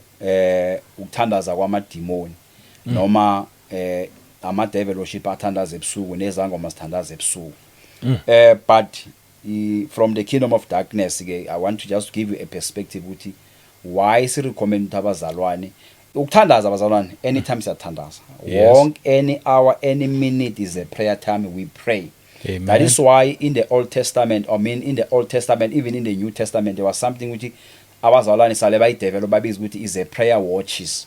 ukuthandaza kwamadimoni noma ama devil worship athandaza ebusuku, nezangoma zithandaza ebusuku. But from the kingdom of darkness ke, I want to just give you a perspective ukuthi why si recommend ukuthi abazalwane ukuthandaza. Abazalwane, anytime siyathandaza. Wonke, any hour, any minute is a prayer time, we pray.
Amen.
That is why in the Old Testament, I mean in the Old Testament, even in the New Testament, there was something ukuthi abazalwane sale bayidevelop, babiza ukuthi is a prayer watches.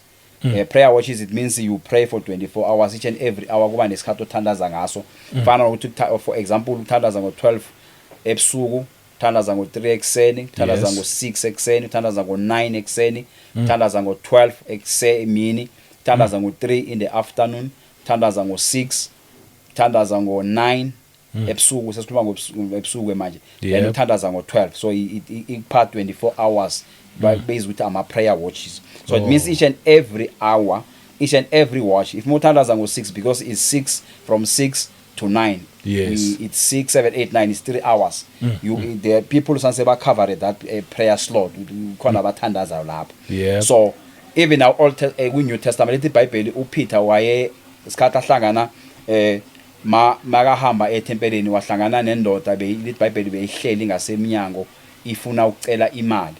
Prayer watches, it means you pray for 24 hours, each and every hour kuba nesikhathi othandaza ngaso. Fana nokuthi for example, uthandaza ngo-12 ebusuku, uthandaza ngo-3 ekuseni, uthandaza ngo-6 ekuseni, uthandaza ngo-9 ekuseni, uthandaza ngo-12 ekuseni emini, uthandaza ngo-3 in the afternoon, uthandaza ngo-6, uthandaza ngo-9 ebusuku, sesikhuluma ngobusuku, ebusuku manje, then uthandaza ngo-12. So ikupha 24 hours, based ukuthi ama prayer watches. So it means each and every hour, each and every watch, if muthandaza ngo-6, because it's 6, from 6 to 9, it's 6, 7, 8, 9, it's 3 hours. You the people sanse ba cover that prayer slot, khona abathandazayo lapho. So even now, old kwi New Testament, lithi iBhayibheli uPeter waye isikhathi ahlangana ma makahamba ethempelini, wahlangana nendoda, lithi iBhayibheli beyihleli ngasemnyango ifuna ukucela imali.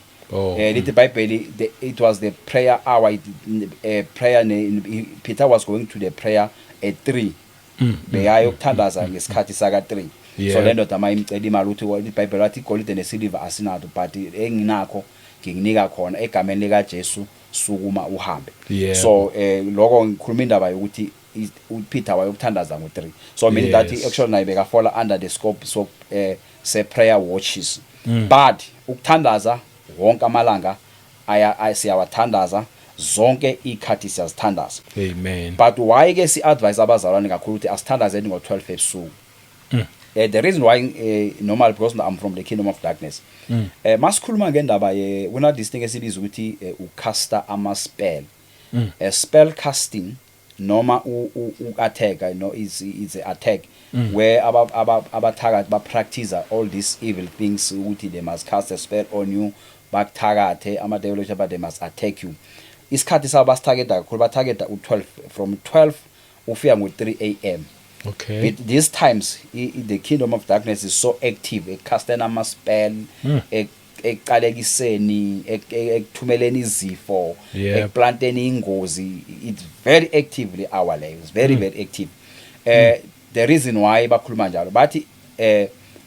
Lithi iBhayibheli it was the prayer hour, prayer Peter was going to the prayer at 3, beyayo ukuthandaza ngesikhathi saka 3. So le ndoda mayimcela imali, uthi iBhayibheli wathi igolide nesiliva asinalo, but enginakho ngikunika khona, egameni lika Jesu sukuma uhambe. So lokho ngikhuluma indaba yokuthi uPeter wayokuthandaza ngo3, so meaning that actually naye bekafola under the scope so se prayer watches. But ukuthandaza wonke amalanga aya siyawathandaza, zonke ikhathi siyazithandaza.
Amen.
But why ke si advise abazalwane kakhulu ukuthi asithandazeni ngo12 ebusuku? The reason why, normal, because I'm from the kingdom of darkness, masikhuluma ngendaba ye kuna this thing esibiza ukuthi ucasta ama spell, spell casting noma u-attack, no, is a attack where abathakathi ba practice all these evil things ukuthi they must cast a spell on you, bakuthakathe, ama devil, but they must attack you. Isikhathi sabo basitargeta kakhulu, batargeta u12, from 12 ufika ngo3 am. With these times, the kingdom of darkness is so active ecasteni ama spell, ekuqalekiseni, ekuthumeleni izifo, ekuplanteni ingozi. It's very actively our leyo, it's very very active. The reason why bakhuluma njalo, bathi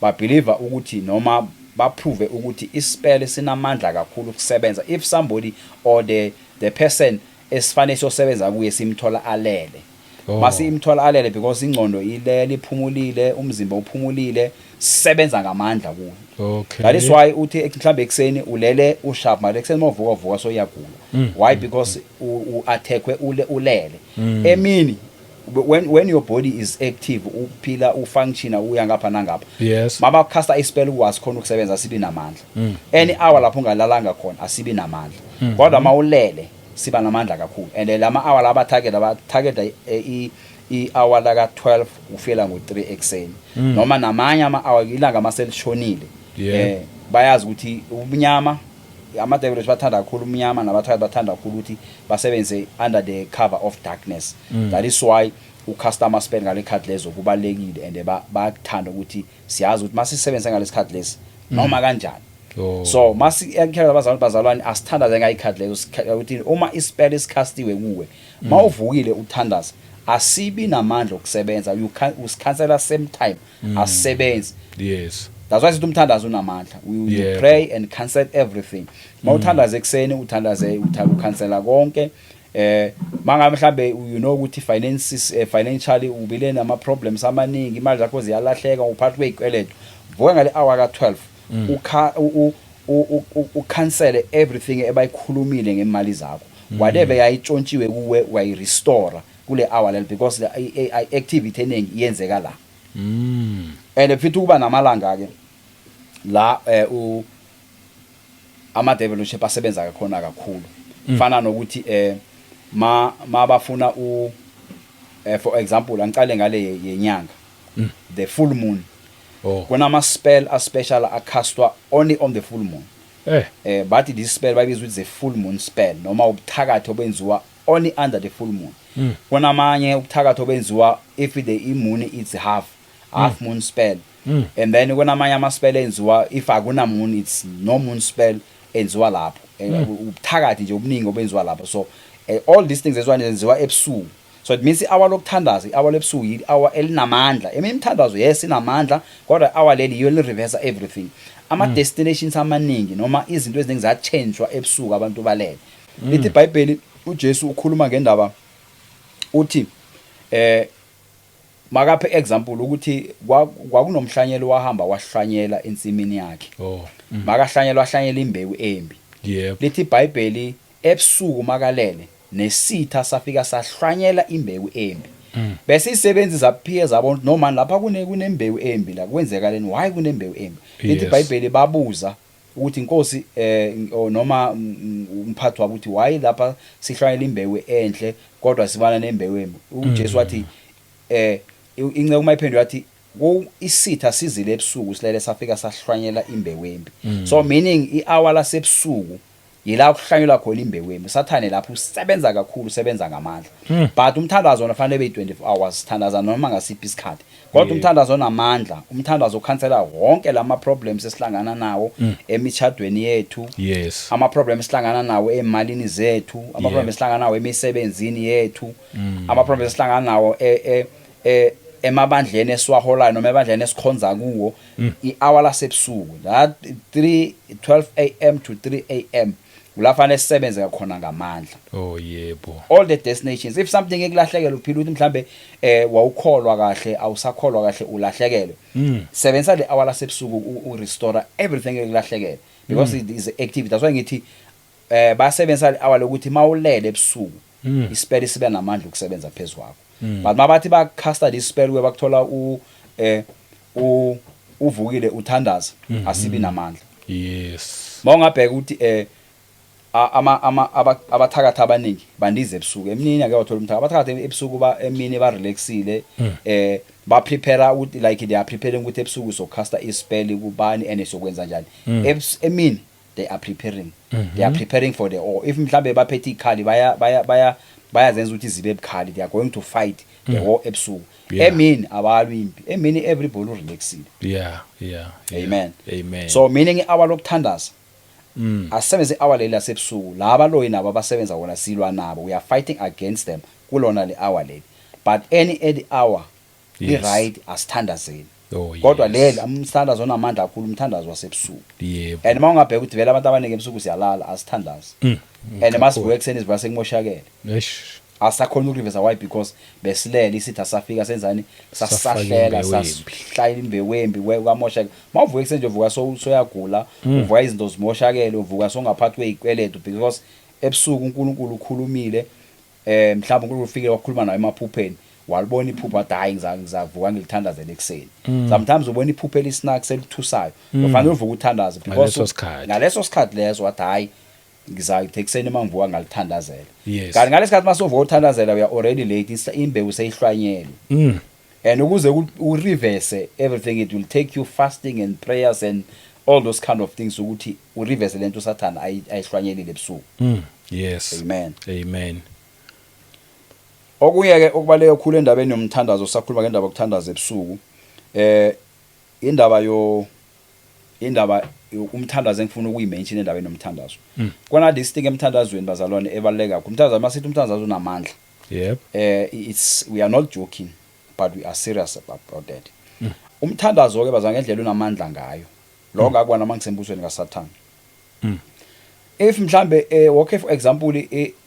babelieve ukuthi noma baprove ukuthi ispell sinamandla kakhulu ukusebenza if somebody or the person esifanele sosebenza kuye simthola alele. Masimthola alele, because ingqondo ilele, iphumulile, umzimba uphumulile, sebenza ngamandla kuyo. That is why uthi mhlambe ekseni ulele usharp, mara ekseni mawuvuka, uvuka so uyagula. Why? Because u-attackwe ule ulele. Emini, when your body is active, uphila, ufunction, uya ngapha nangapha, mabacasta ispell ukwazi khona ukusebenza, sibi namandla. Any hour lapho ungalalanga khona asibi namandla, kodwa mawulele siba namandla kakhulu. And lama hour laba target, aba target i hour la ka 12 ufika ngo3 ekseni noma namanye ama hour ilanga maselishonile. Bayazi ukuthi ubumnyama, ama devils bathanda kakhulu umnyama, nabathakathi bathanda kakhulu ukuthi basebenze under the cover of darkness. That is why ucasta ama spell ngale khathi lezo kubalekile, and bayakuthanda ukuthi siyazi ukuthi masisebenzisa ngalesikhathi lesi noma kanjani. So masi enkhela abazalwane, bazalwane, asithandaze ngayikhathi lezo, ukuthi uma ispell isicastiwe kuwe, mawuvukile uthandaza, asibi namandla okusebenza. You can usikhansela same time, asisebenzi. That's why sithi umthandazo unamandla. You pray and cancel everything. Mawuthandaza ekseni, uthandaze, ukhansela konke. Mangabe mhlambe you know ukuthi finances, financially ubile nama problems amaningi, imali zakho ziyalahleka, uphathi kwezikweletu, vuka ngale hour ka 12, ukha ucancel everything ebayikhulumile ngemali zakho. Whatever yayitshontshiwe kuwe, wayirestore kule hour lelo, because the activity eningi iyenzeka la. And futhi kuba namalanga ke la u Ama devil worship asebenza khona kakhulu. Fana nokuthi ma bafuna u for example, angicale ngale yenyanga, the full moon. Kunama spell a special acastwa only on the full moon. Bathi this spell bayibiza ukuthi the full moon spell, noma ubuthakathi obenziwa only under the full moon. Kunamanye ubuthakathi obenziwa if the moon is half moon spell. And then kunamanye ama spell enziwa if akuna moon, it's no moon spell enziwa lapho. Ubuthakathi nje obuningi obenziwa lapho. So all these things ezwane zenziwa ebusuku. So it means i-hour lokuthandaza, i-hour lebusuku, i-hour elinamandla. Eminye imithandazo, yes, inamandla, kodwa i-hour leli yiyo li-reverse everything. Ama destinations amaningi noma izinto eziningi zachangewa ebusuku abantu balele. Lithi iBhayibheli, uJesu ukhuluma ngendaba, uthi makaphe example ukuthi kwakunomhlanyelo wahamba wahlanyela ensimini yakhe. Makahlanyela, wahlanyela imbewu embi. Lithi iBhayibheli ebusuku makalele, nesitha safika sahlwanyela imbewu embi. Bese isebenzi zaphiye zabona ukuthi, no man, lapha kunembewu embi la, kwenzeka leni? Why kunembewu embi? Lithi iBhayibheli babuza ukuthi, inkosi noma umphathi wabo uthi, why lapha sihlwanyela imbewu enhle kodwa sibana nembewu embi? UJesu wathi inceku mayiphendula yathi isitha sizile ebusuku silele, safika sahlwanyela imbewu embi. So meaning i-hour lasebusuku yila kuhlanyelwa khona imbewu embi. Sathane lapho usebenza kakhulu, usebenza ngamandla. But umthandazo wona fanele be 24 hours, sithandaza noma ngasiphi isikhathi, kodwa umthandazo onamandla, umthandazo okhansela wonke lama problems esihlangana nawo emishadweni yethu, ama problems esihlangana nawo emalini zethu, ama problems esihlangana nawo emisebenzini yethu, ama problems esihlangana nawo emabandleni esiwaholayo noma ebandleni esikhonza kuwo, i-hour lasebusuku, that 3 12 a.m. to 3 a.m., kula fanele sisebenze khona ngamandla.
oh yebo
All the destinations, if something ekulahlekela, uphila ukuthi mhlambe wawukholwa kahle, awusakholwa kahle, ulahlekelwe, sebenzisa le hour lasebusuku u restore everything ekulahlekele, because it is active. That's why ngithi basebenzisa le hour lokuthi mawulele ebusuku, ispell sibe namandla ukusebenza phezukwakho. But mabathi ba casta this spell kwe bakuthola u eh u uvukile uthandaza, asibi namandla. Mawungabheka ukuthi ama abathakathi abaningi bandize ebusuku. Emini ake wathola umthakathi, abathakathi ebusuku ba emini ba relaxile, ba prepare ukuthi, like, they are preparing ukuthi ebusuku so casta ispell kubani and sokwenza njani. Emini they are preparing, they are preparing for the, or if mhlambe baphethe ikhali, baya bayazenza ukuthi zibe bukhali, they are going to fight the war ebusuku. Emini abalwi impi, emini everybody relaxile. Amen.
Amen.
So meaning i-hour lokuthandaza, asebenze i-hour leli lasebusuku. Laba loyi nabo abasebenza wona, silwa nabo, we are fighting against them kulona le hour leli. But any hour li right, asithandazeni. Kodwa leli umthandazo onamandla kakhulu, umthandazo wasebusuku. And uma ungabheka ukuthi vele abantu abaningi ebusuku siyalala, asithandazi. And masivuka ekuseni sivuka sekumoshakele. Asakhona ukurivesa. Why? Because besilele, isitha safika senzani?
Safaka
Sasahlela.
Imbewu embi.
Sasihlala imbewu embi, kwamosheka. Mawuvuka ekuseni nje, uvuka soyagula, uvuka izinto zimoshakele, uvuka songaphathi kwezikweletu, because ebusuku uNkulunkulu ukhulumile. Mhlawumbe uNkulunkulu ufikile wakhuluma nawe emaphupheni, walibona iphupho, wathi, hayi, ngizavuka ngilithandazele ekuseni. Sometimes ubona iphupho elisnacks elithusayo, ufanele uvuke uthandaze because
Ngaleso sikhathi.
Ngaleso sikhathi leso wathi, hayi, ngizayithi ekuseni uma ngivuka ngalithandazela.
Yes.
Kanti ngalesi masuvuka uthandazela, we are already late, imbewu seyihlwanyelwe. And ukuze u-reverse everything, it will take you fasting and prayers and all those kind of things ukuthi ureverse lento uSathana ayihlwanyelile ebusuku. Amen.
Amen.
Okunye ke okubaluleke kakhulu endabeni yomthandazo, sakhuluma ngendaba yokuthandaza ebusuku, indaba umthandazo engifuna ukuyimention endabeni yomthandazo, kona this thing emthandazweni, bazalwane, ebaluleke kakhulu. Umthandazo, masithi umthandazo unamandla, it's we are not joking, but we are serious about that. Umthandazo ke, bazalwane, ngendlela unamandla ngayo lo, ngakubona mangisembusweni kaSathane. If mhlambe okay, for example,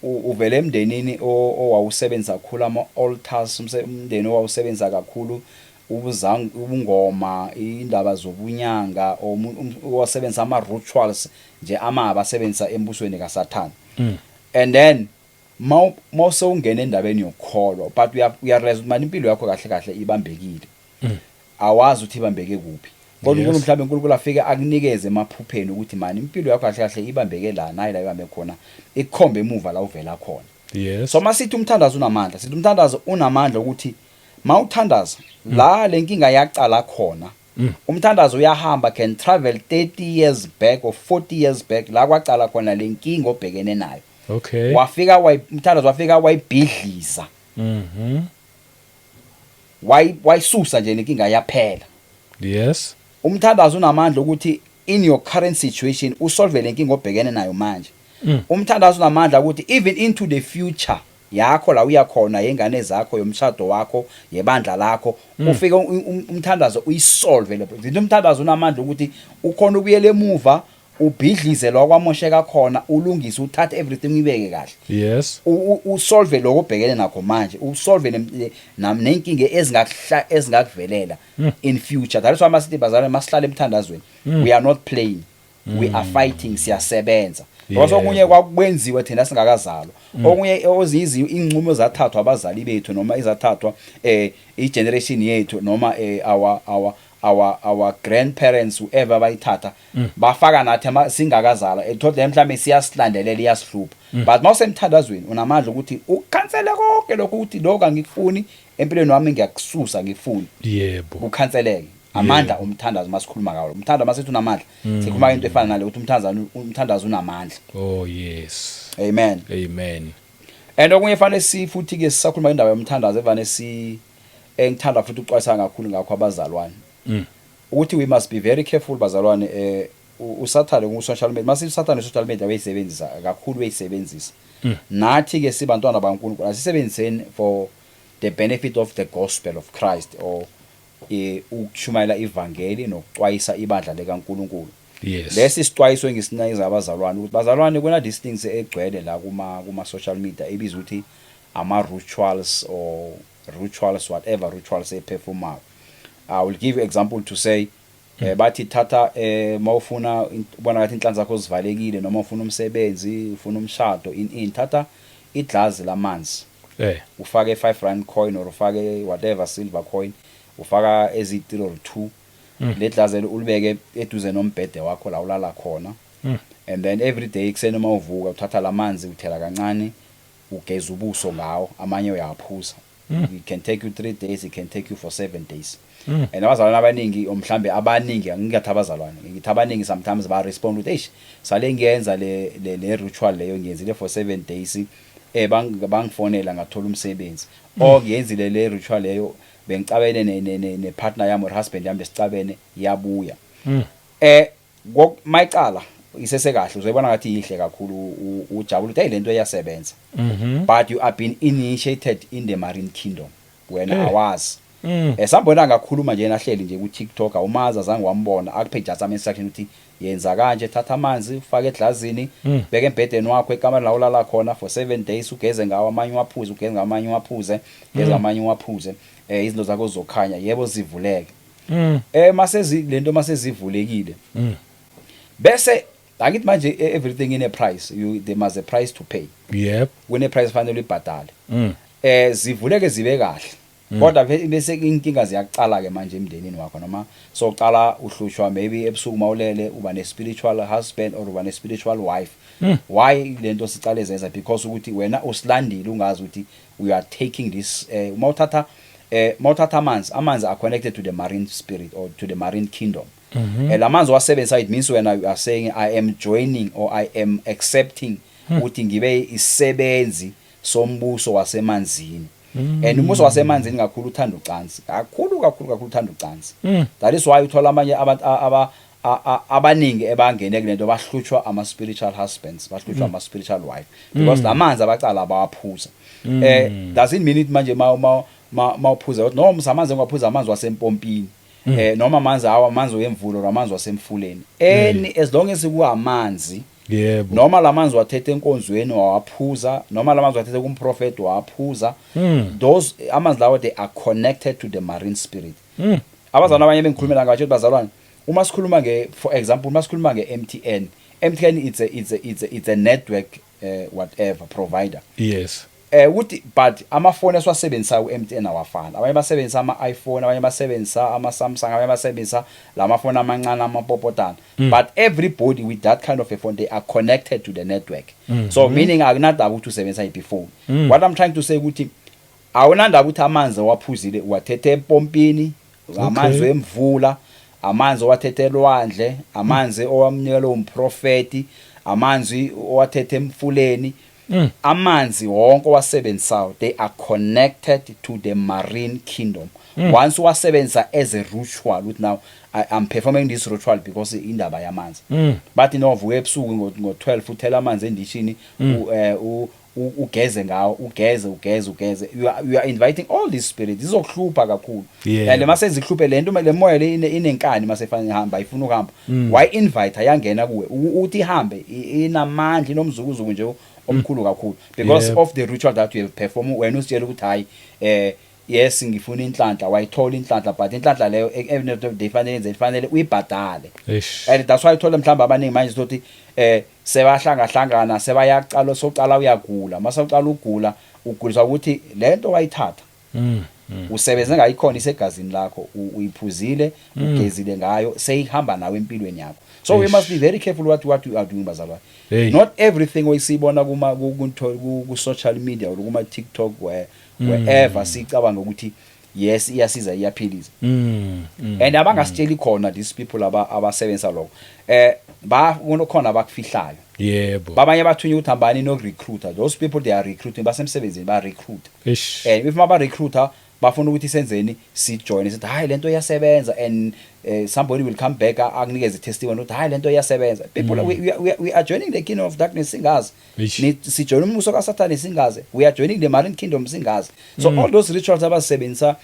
uvele emndenini owawusebenza kakhulu ama altars, umndeni owawusebenza kakhulu ubuzang ubungoma, indaba zobunyanga, owasebenza ama rituals nje amabi asebenzisa embusweni kaSathane, and then mawusewungena endabeni yokukholwa, but uya realize ukuthi manje impilo yakho kahle kahle ibambekile, awazi ukuthi ibambeke kuphi. Kodwa uNkulunkulu, mhlawumbe uNkulunkulu afike akunikeze emaphupheni ukuthi mani impilo yakho kahle kahle ibambeke la, nayi la ibambe khona, ikukhombe emuva la uvela khona. So masithi umthandazo unamandla, sithi umthandazo unamandla ukuthi mawuthandaza la lenkinga yaqala khona. Umthandazo uyahamba, can travel 30 years back or 40 years back la kwaqala khona lenkinga obhekene nayo. Wafika umthandazo wafika wayibhidliza. Wayisusa nje lenkinga, yaphela. Umthandazo unamandla ukuthi in your current situation usolve lenkinga obhekene nayo manje. Umthandazo unamandla ukuthi even into the future yakho, la uya khona, yengane zakho, yomshado wakho, yebandla lakho, ufike umthandazo uyisolve le zinto. Umthandazo unamandla ukuthi ukhona ukuyela emuva, ubhidlize lo kwamosheka khona, ulungise, uthathe everything uyibeke kahle. Usolve lokho obhekene nakho manje, usolve nenkinga ezingakuvelela in future. That is why masithi, bazalwane, masihlale emthandazweni, we are not playing, we are fighting, siyasebenza, because okunye kwakwenziwe thina singakazalwa, okunye ozinye inqumo zathathwa abazali bethu noma izathathwa igeneration yethu noma our grandparents, whoever bayithatha bafaka nathi singakazalwa, ethola mhlawumbe siyasilandelela, iyasihlupha. But mawusemthandazweni unamandla ukuthi ukhansele konke lokho, ukuthi lokho angikufuni empilweni wami, ngiyakususa, ngifuni kukhanseleke. Amandla umthandazo masikhuluma ngawo, umthandazo masithi unamandla, sikhuluma into efana nale, ukuthi umthandazo unamandla.
Oh yes.
Amen.
Amen.
And okunye fanele si futhi ke sisakhuluma indaba yomthandazo evane si engithanda futhi ukuxwayisa kakhulu ngakho abazalwane, ukuthi we must be very careful, bazalwane. Usathane ku social media, masithi usathane social media uyisebenzisa kakhulu, uyisebenzisa. Nathi ke sibantwana baNkulunkulu, asisebenziseni for the benefit of the gospel of Christ or ukushumayela ivangeli nokuxwayisa ibandla likaNkulunkulu. Lesi sixwayiso engisinikeza abazalwane ukuthi, bazalwane, kuna these things egcwele la kuma social media ebizwa ukuthi ama rituals or rituals, whatever rituals eperformayo. I will give you example to say, bathi thatha, mawufuna ubona ngathi inhlanhla zakho zivalekile noma ufuna umsebenzi, ufuna umshado, in thatha iglass lamanzi, ufake R5 coin or ufake whatever silver coin, ufaka ezi 3 or 2, le glass lelo ulibeke eduze nombhede wakho la ulala khona. And then every day ekuseni uma uvuka uthatha lamanzi, uthela kancane, ugeza ubuso ngawo, amanye uyawaphuza. It can take you 3 days, it can take you for 7 days. And abazalwane abaningi, or mhlambe abaningi, angingathi abazalwane, ngithi abaningi, sometimes ba respond ukuthi, "Eish, sale ngiyenza le ritual leyo, ngiyenzile for 7 days, bangifonela, ngathola umsebenzi," or, "Ngiyenzile le ritual leyo, bengicabene ne partner yami or husband yami, besicabene, yabuya." Mayicala isesekahle, uzoyibona ngathi yihle kakhulu, ujabule ukuthi hey, lento iyasebenza. But you are being initiated in the marine kingdom, wena awazi. Sambona ngakhuluma nje nahleli nje ku TikTok, awumazi, azange wambona, akuphe just ama instruction ukuthi yenza kanje, thatha amanzi ufake eglazini, beka embhedeni wakho ekamera la ulala khona for 7 days, ugeze ngawo, amanye uwaphuze, ugeze ngamanye uwaphuze, geze ngamanye uwaphuze, izinto zakho zizokhanya, yebo, zivuleke. Masezi lento masezivulekile, bese angithi manje everything in a price, you there must a price to pay. Kune price fanele uyibhadale. Zivuleke zibe kahle, kodwa bese inkinga ziyaqala ke manje emndenini wakho, noma soqala uhlushwa maybe ebusuku mawulele uba ne spiritual husband or uba ne spiritual wife. Why lento sicale zenza? Because ukuthi wena usilandile ungazi ukuthi we are taking this. Mawuthatha amanzi are connected to the marine spirit or to the marine kingdom. Lamanzi wasebenzisa, it means wena you are saying, "I am joining or I am accepting ukuthi ngibe isebenzi sombuso wasemanzini." And umbuso wasemanzini kakhulu uthanda ucansi, kakhulu kakhulu kakhulu uthanda ucansi. That is why uthola amanye abantu abaningi ebangene kulento bahlutshwa ama spiritual husbands, bahlutshwa ama spiritual wife, because lamanzi abacala bawaphuza. Doesn't mean it manje ma mawuphuza ukuthi noma amanzi engwaphuza, amanzi wasempompini, noma amanzi awa amanzi wemvula or amanzi wasemfuleni, any as long as kuamanzi, noma lamanzi wathethe enkonzweni wawaphuza, noma lamanzi wathethe kumprofeti wawaphuza, those amanzi lawo, they are connected to the marine spirit. Abazalwane abanye bengikhulumela ngatsho ukuthi, bazalwane, uma sikhuluma nge, for example, uma sikhuluma nge-MTN, MTN it's a network, whatever provider. Ukuthi but amafoni esiwasebenzisayo ku-MTN awafani. Abanye basebenzisa ama-iPhone, abanye basebenzisa ama-Samsung, abanye basebenzisa lamafoni amancane, amapopotana, but everybody with that kind of a phone, they are connected to the network. So meaning akunandaba ukuthi usebenzisa yiphi phone. What I'm trying to say ukuthi awunandaba ukuthi amanzi owaphuzile uwathethe empompini, amanzi emvula, amanzi owathethe elwandle, amanzi owamnikela umprofeti, amanzi owathethe emfuleni, amanzi wonke owasebenzisayo, they are connected to the marine kingdom. Once wasebenzisa as a ritual ukuthi now I am performing this ritual because indaba yamanzi, bathi no, vuka ebusuku ngo-12, uthela amanzi endishini, ugeze ngawo, ugeze, ugeze, ugeze, you are inviting all these spirits, izokuhlupha kakhulu. And mase zikuhluphe lento, le moya le inenkani, mase fanele ihamba, ifuna ukuhamba, why invite ayangena kuwe. Uthi ihambe, inamandla, inomzukuzuku nje omkhulu kakhulu because of the ritual that you have performed. Wena usitshela ukuthi hayi, yes, ngifuna inhlanhla, wayithola inhlanhla, but inhlanhla leyo, end of the day fanele yenze, fanele uyibhadale. And that's why uthola mhlawumbe abaningi manje sothi sebahlanga hlangana, sebayaqala, soqala uyagula, mase uqala ugula, uguliswa ukuthi lento wayithatha usebenze ngayikhona, isegazini lakho, uyiphuzile, ugezile ngayo, seyihamba nawe empilweni yakho. So we must be very careful what we are doing, bazalwane.
Hey.
Not everything oyisibona kuma ku social media or kuma TikTok, wherever, sicabanga ukuthi yes, iyasiza, iyaphilisa. And abangasitsheli khona these people abasebenzisa lokho, ba kunokhona abakufihlayo. Babanye bathunywa ukuthi hambani no recruiter. Those people, they are recruiting, basemsebenzini, ba recruit. And if maba recruiter bafuna ukuthi senzeni, sijoin, sithi hayi, lento iyasebenza, and somebody will come back akunikeze testimony ukuthi hayi, lento iyasebenza. People, we are joining the kingdom of darkness singazi. Sijoin umbuso kaSathane singazi. We are joining the marine kingdom singazi. So all those rituals abasebenzisa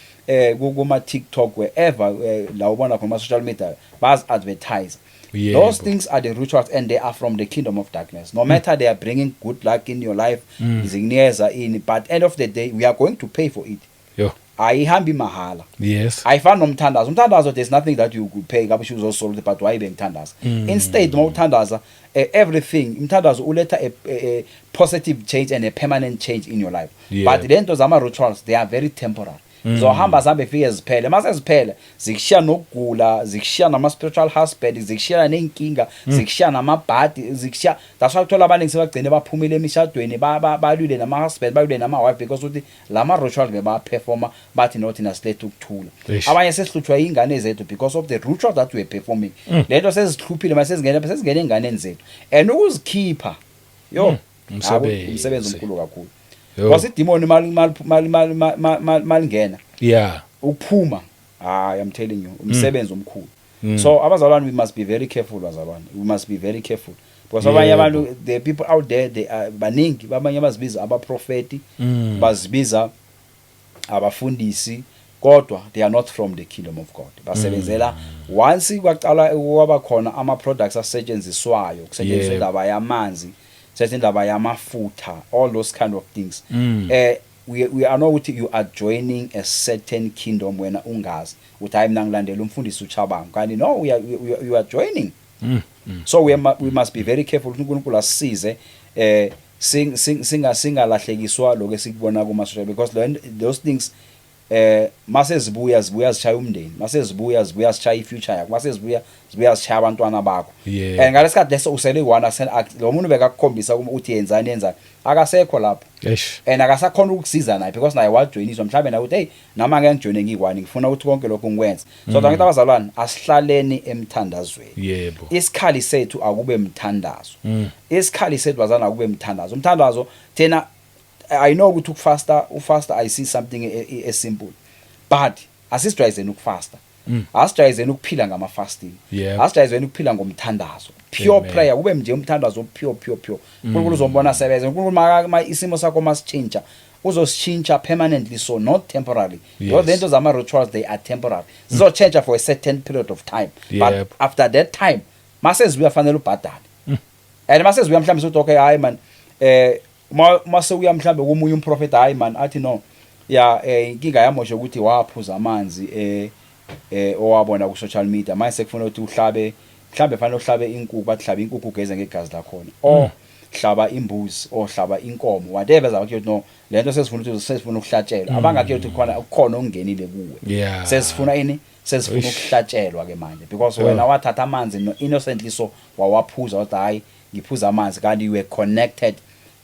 kuma TikTok, wherever, la ubona khona social media baz advertise, those things are the rituals and they are from the kingdom of darkness. No matter they are bringing good luck in your life, zikunikeza ini, but end of the day we are going to pay for it.
Yo.
Ayihambi mahala. Ayifani nomthandazo. Umthandazo, there's nothing that you could pay ngabe uzosola, but why bengithandaza? Instead mawuthandaza, everything, umthandazo uletha a positive change and a permanent change in your life. But lento zama rituals, they are very temporary. Zohamba zihambe, fike ziphele. Mase ziphele, zikushiya nokugula, zikushiya nama spiritual husband, zikushiya nenkinga, zikushiya namabhadi, zikushiya. That's why uthola abaningi sebagcine baphumile emishadweni, balwile nama husband, balwile nama wife, because uthi lama rituals beba performa, bathi no, thina siletha ukuthula. Abanye sesihlutshwa ingane zethu because of the ritual that we are performing. Lento sezihluphile, mase sezingena enganeni zethu, and ukuzikhipha, yo,
Umsebenzi.
Umsebenzi omkhulu kakhulu.
Yo.
Because idemon malingena, ukuphuma, hayi, I'm telling you, umsebenzi omkhulu. So abazalwane, we must be very careful. Bazalwane, we must be very careful because abanye abantu, the people out there, they are baningi, abanye bazibiza abaprofeti, bazibiza abafundisi, kodwa they are not from the kingdom of God. Basebenzela, once kwaqala kwaba khona ama products asetshenziswayo, kusetshenziswa indaba yamanzi, kusetshenziswa indaba yamafutha, all those kind of things, we are know ukuthi you are joining a certain kingdom. Wena ungazi ukuthi hayi, mina ngilandela umfundisi uChabango, kanti no, we are, we, you are joining. So we must be very careful ukuthi uNkulunkulu asisize, singalahlekiswa lokho esikubona kuma social, because those things, mase zibuya, zibuya zishaya umndeni, mase zibuya, zibuya zishaya ifuture yakho, mase zibuya, zibuya zishaya abantwana bakho. And ngalesikhathi leso usele one, lo muntu bekakukhombisa ukuthi yenzani, yenzani, akasekho lapho. And akasakhona ukukusiza naye because naye wajoyiniswa mhlawumbe naye ukuthi hey, nami angeke ngijoyine ngiyi-one, ngifuna ukuthi konke lokhu ngikwenze. So ngithi abazalwane, asihlaleni emthandazweni. Isikhali sethu akube mthandazo. Isikhali sethu, bazalwane, akube mthandazo. Umthandazo thina, I know ukuthi ukufasta, ufasta, I see something e simple, but asisijwayezeni ukufasta, asijwayezeni ukuphila ngama fasting, asijwayezeni ukuphila ngomthandazo, pure
Amen.
prayer, kube nje umthandazo pure, pure, pure. uNkulunkulu uzombona sebenza. uNkulunkulu isimo sakho masichintsha, uzosichintsha permanently, so not temporarily, because lento zama rituals, they are temporary, zizochange for a certain period of time, but after that time mase zibuya, fanele ubhadale. And mase zibuya, mhlawumbe sokuthi okay, hayi man, mase uya mhlawumbe komunye umprofeti, hayi man, athi no, ya, inkinga yamosha ukuthi waphuza amanzi owabona ku social media. Manje sekufuna ukuthi uhlabe, mhlambe fanele uhlabe inkukhu, bathi hlabe inkukhu, ugeze ngegazi lakhona, or Hlaba imbuzi or hlaba inkomo, whatever, zabakutshela ukuthi no, lento sesifuna ukuthi sesifuna ukuhlatshelwa. Abangakutshela ukuthi khona okungenile kuwe. Sesifuna ini? Sesifuna ukuhlatshelwa ke manje, because wena wathatha amanzi no innocently, so wawaphuza, wathi, "Hayi, ngiphuza amanzi," kanti you were connected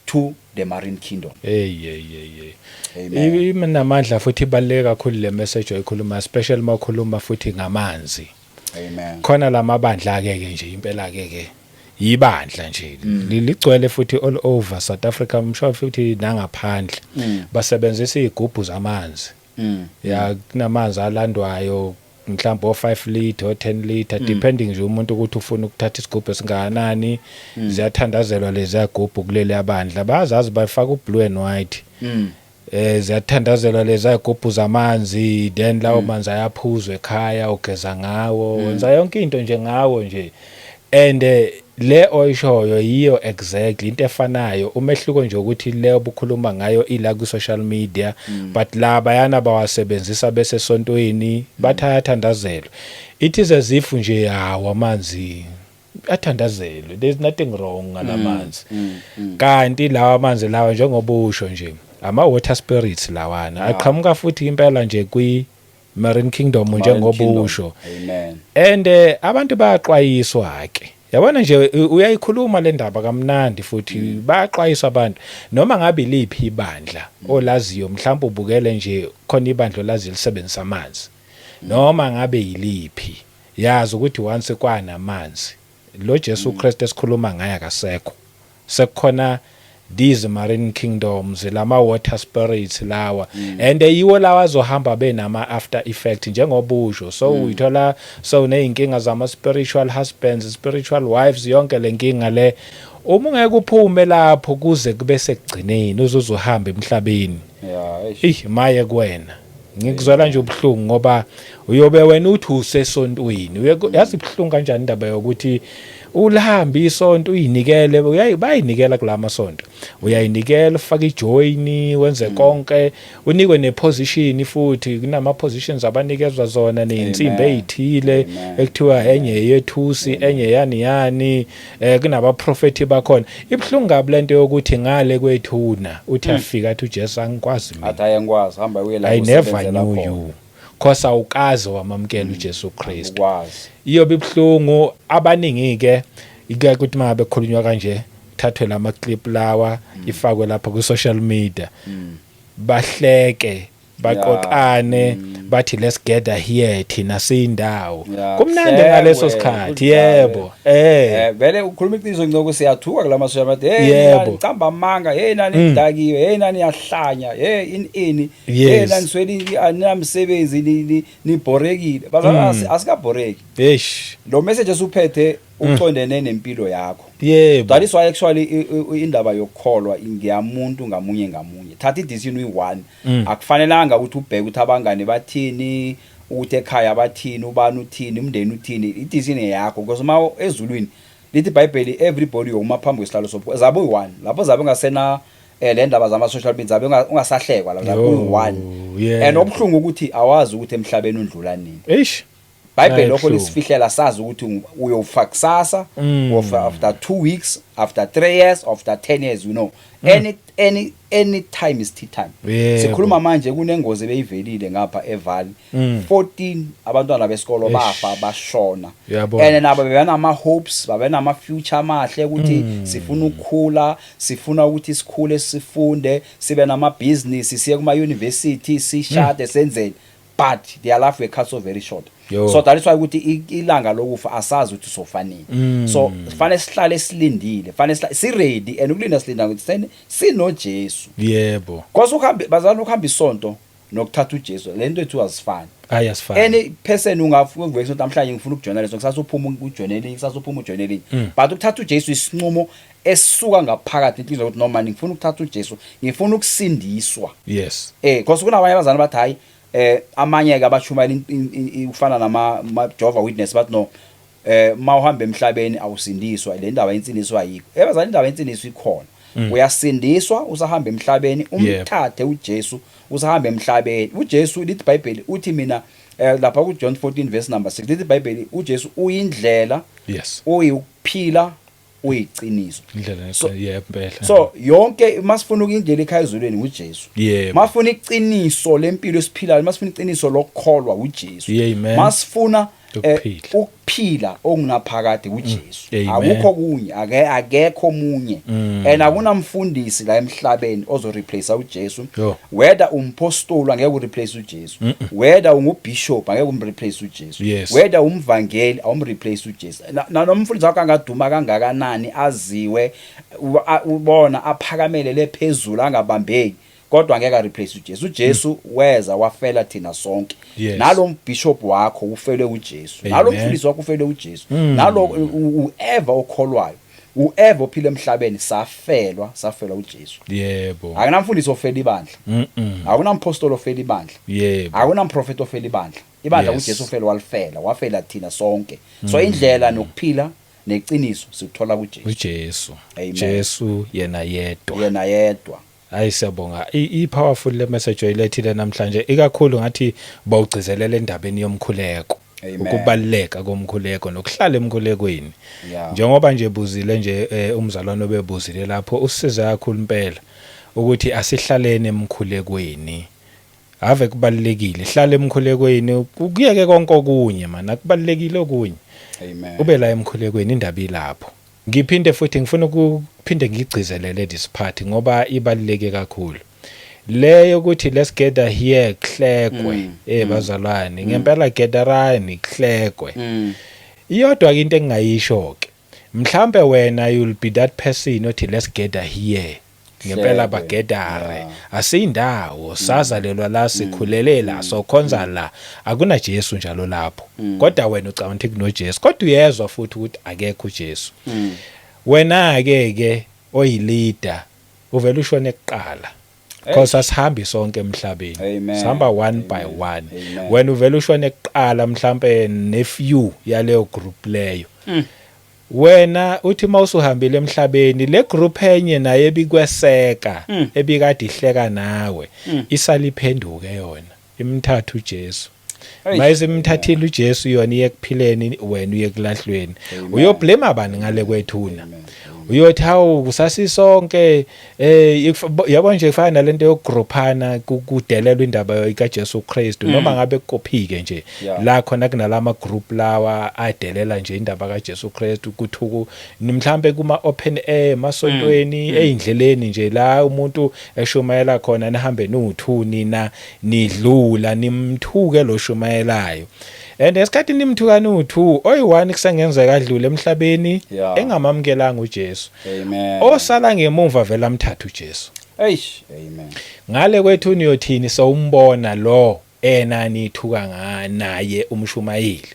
to the marine kingdom.
Hey, hey, hey, hey.
Amen.
Inamandla futhi ibaluleke kakhulu le message oyikhuluma, especially mawukhuluma futhi ngamanzi.
Amen.
Khona lamabandla ke nje impela ke ibandla nje ligcwele futhi all over South Africa, I'm sure futhi nangaphandle, basebenzisa izigubhu zamanzi. Ya, kunamanzi alandwayo mhlawumbe o5 liter, o10 liter, depending nje umuntu ukuthi ufuna ukuthatha isigubhu esingakanani. Ziyathandazelwa lezi yagubhu kuleli yabandla, bayazazi, bafaka ublue and white. Ziyathandazelwa lezi zigubhu zamanzi, then lawo manzi ayaphuzwa ekhaya, ugeza ngawo, wenza yonke into nje ngawo nje. And le oyishoyo yiyo exactly into efanayo. Umehluko nje ukuthi le obukhuluma ngayo ila ku social media, but laba yana bawasebenzisa bese sontweni, bathi ayathandazelwa. It is as if nje hawo, amanzi athandazelwe, there's nothing wrong ngalamanzi, kanti lawa amanzi lawa, njengoba usho nje, ama water spirits lawana aqhamuka futhi impela nje kwi Marine Kingdom, njengoba
Kingdom.
usho.
Amen.
And abantu bayaxwayiswa ke, yabona nje, uyayikhuluma le ndaba kamnandi futhi bayaxwayiswa abantu noma ngabe liphi ibandla olaziyo. Mhlawumbe ubukele nje, khona ibandla olaziyo lisebenzisa amanzi, noma ngabe yiliphi, yazi ukuthi once kwanamanzi, lo Jesu Christ esikhuluma ngaye akasekho, sekukhona these marine kingdoms, lama water spirits lawa, and yiwo lawa azohamba benama after effect njengoba usho. So uyithola so nezinkinga zama spiritual husbands, spiritual wives, yonke lenkinga le, uma ungeke uphume lapho kuze kube sekugcineni uzohamba emhlabeni.
Yeah, eish.
Ih, maye kuwena, ngikuzwela nje ubuhlungu, ngoba uyobe wena uthi usesontweni. Yazi ibuhlungu kanjani indaba yokuthi ulihambe isonto, uyinikele, bayinikela kulama sonto, uyayinikela, ufake ijoin, wenze konke, unikwe neposition futhi, kunama positions abanikezwa zona nezinsimbi
Amen.
ezithile
Amen.
ekuthiwa enye yethusi, enye yani yani, kunabaprofeti bakhona. Ibuhlungu kabi lento yokuthi ngale kwethuna uthi afika athi uJesu, "Angikwazi mina."
Athi, "Ayangikwazi, hamba uye la
I never
usebenzela
knew
khona."
you, cause awukaze wamamkela uJesu Kristu.
Ukwazi.
Iyobe ibhlungu. Abaningi ke ike kuthi mangabe kukhulunywa kanje, thathwe lama clip lawa, ifakwe lapha ku social media, bahleke, baqoqane, bathi, "Let's gather here, thina siyindawo." Kumnandi ngaleso
Kuhlekwe,
sikhathi.
kudlalwe.
Yebo.
Vele ukhuluma iqiniso, ngicoko siyathuka kulama social media. Hey,
Yebo.
nani camba amanga, hey nani dakiwe, hey nani yahlanya, hey ini ini, hey nani sweli aninamsebenzi, nibhorekile. Bazalwane, asikabhoreki.
Eish.
Lo message esuphethe uqondene nempilo yakho. That is why actually indaba yokukholwa ngiyamuntu ngamunye ngamunye. Thatha i-decision uyi-one. Akufanelanga ukuthi ubheke ukuthi abangane bathini, ukuthi ekhaya bathini, ubani uthini, umndeni uthini. I-decision yakho, because uma ezulwini lithi iBhayibheli, everybody yoma phambi kwesihlalo sobukhosi, zabe uyi-one lapho, zabe ungasena le ndaba zama social media, zabe ungasahlekwa lapho, zabe
Yo,
uyi-one. And obuhlungu ukuthi awazi ukuthi emhlabeni undlula nini. Bible lokho
Nayi.
lisifihlela, sazi ukuthi uyofa kusasa, uyofa after 2 weeks, after 3 years, after 10 years. Any time is tea time. Sikhuluma manje kunengozi ebeyivelile ngapha eVaal. 14 abantwana besikolo bafa, bashona.
Uyabona.
And nabo bebanama hopes, babenama future amahle ukuthi sifuna ukukhula, sifuna ukuthi sikhule, sifunde, sibe nama business, siye kuma university, sishade, senzeni, but their life were cut so very short.
Yo.
So that is why ukuthi ilanga lokufa asazi ukuthi sofa nini. So fanele sihlale silindile, fanele si ready, and ukulinda silinda ukuthi sino Jesu. Because ukuhambe, bazalwane, ukuhamba isonto nokuthatha uJesu, lento ethu azifani.
Ayasifani.
Any person ungafuka uvuka isonto namhlanje, "Ngifuna ukujoyina leso," kusasa uphuma ujoyine elinye, kusasa uphuma ujoyine elinye. But ukuthatha uJesu isinqumo esisuka ngaphakathi inhliziyo ukuthi noma ngifuna ukuthatha uJesu, ngifuna ukusindiswa. Because kunabanye abazali bathi hayi, amanye ke abashumayela ufana nama Jehovah Witness, bathi no, mawuhamba emhlabeni awusindiswa, le ndaba yensindiso ayikho. Ebazali, indaba yensindiso ikhona. Uyasindiswa usahamba emhlabeni, umthathe uJesu usahamba emhlabeni. uJesu, lithi iBhayibheli, uthi mina lapha ku John 14 verse number 6, lithi iBhayibheli uJesu uyindlela, uyikuphila. Uyiqiniso.
Indlela yebo impela.
So yonke masifuna ukuyindlela ekhaya ezulwini uJesu. Masifuna iqiniso lempilo esiphilayo, masifuna iqiniso lokukholwa uJesu. Masifuna
Ukuphila.
Ukuphila okungaphakade uJesu.
Amen.
Akukho kunye, akekho omunye. And akunamfundisi la emhlabeni ozo replace uJesu.
Yo.
Whether umpostoli, angeke ureplace uJesu. Whether ungubishop, angeke umreplace uJesu. Whether umvangeli, awumreplace uJesu. Nomfundisi wakho angaduma kangakanani, aziwe, ubona aphakamele lephezulu, angabambeki, kodwa angeke areplace uJesu. uJesu weza wafela thina sonke. Nalo bishop wakho ufelwe uJesu. Nalo mfundisi wakho ufelwe uJesu. Nalo whoever okholwayo, whoever ophila emhlabeni, safelwa uJesu. Akunamfundisi ofela ibandla. Akunampostoli ofela ibandla. Akunamprofeti ofela ibandla. Ibandla uJesu ufele, walifela, wafela thina sonke. So indlela nokuphila neqiniso sikuthola kuJesu.
uJesu.
Amen.
Jesu yena yedwa.
Yena yedwa.
Hayi, siyabonga. I powerful le message oyilethile namhlanje, ikakhulu ngathi bawugcizelela endabeni yomkhuleko.
Amen.
Ukubaluleka komkhuleko nokuhlala emkhulekweni. Njengoba nje buzile nje umzalwane obebuzile lapho, usisiza kakhulu impela ukuthi asihlalene emkhulekweni. Ave kubalulekile, hlala emkhulekweni, kuyeke konke okunye man, akubalulekile okunye.
Amen.
Ube la emkhulekweni, indaba ilapho. Ngiphinde futhi ngifuna ukuphinde ngigcizelele this part ngoba ibaluleke kakhulu. Le yokuthi let's gather here kuhlekwe, bazalwane, ngempela gatherani kuhlekwe. Iyodwa ke into engingayisho ke. Mhlambe wena you'll be that person othi let's gather here. Ngempela
Hlekwe.
bagedare. Asiyindawo, sazalelwa la, sikhulele la, sokhonza la. Akuna Jesu njalo lapho. Kodwa wena ucabanga ukuthi kunoJesu. Kodwa uyezwa futhi ukuthi akekho uJesu. Wena ke oyileader uvela ushone kuqala. Because asihambi sonke emhlabeni.
Amen.
Sihamba one by
Amen.
one.
Amen.
Wena uvela ushone kuqala mhlambe nephew yaleyo group leyo. Wena uthi mawusuhambile emhlabeni, le group enye naye ebikweseka, ebikade ihleka nawe, isaliphenduke yona imthatha uJesu.
Eish.
Mayisimthathile uJesu, yona iye kuphileni, wena uye kulahlweni.
Amen.
Uyoblame abani ngale kwethuna?
Amen.
Uyothi hawu, kusasisonke yabo nje, kufana nalento yokugrophana kudelelwa indaba kaJesu Kristu, noma ngabe kukophike nje. La khona kunalama group lawa adelela nje indaba kaJesu Kristu, kuthuku mhlambe kuma open air emasontweni, eyindleleni nje la umuntu eshumayela khona, nihambe nu2 nina nidlula nimthuke lo shumayelayo, and esikhathi nimthuka nu2 oyi1 kusengenzeka adlule emhlabeni engamamkelanga uJesu.
Amen.
Osala ngemuva vela amthatha uJesu.
Eish. Amen.
Ngale kwethu niyothini sewumbona lo ena nithuka naye umshumayeli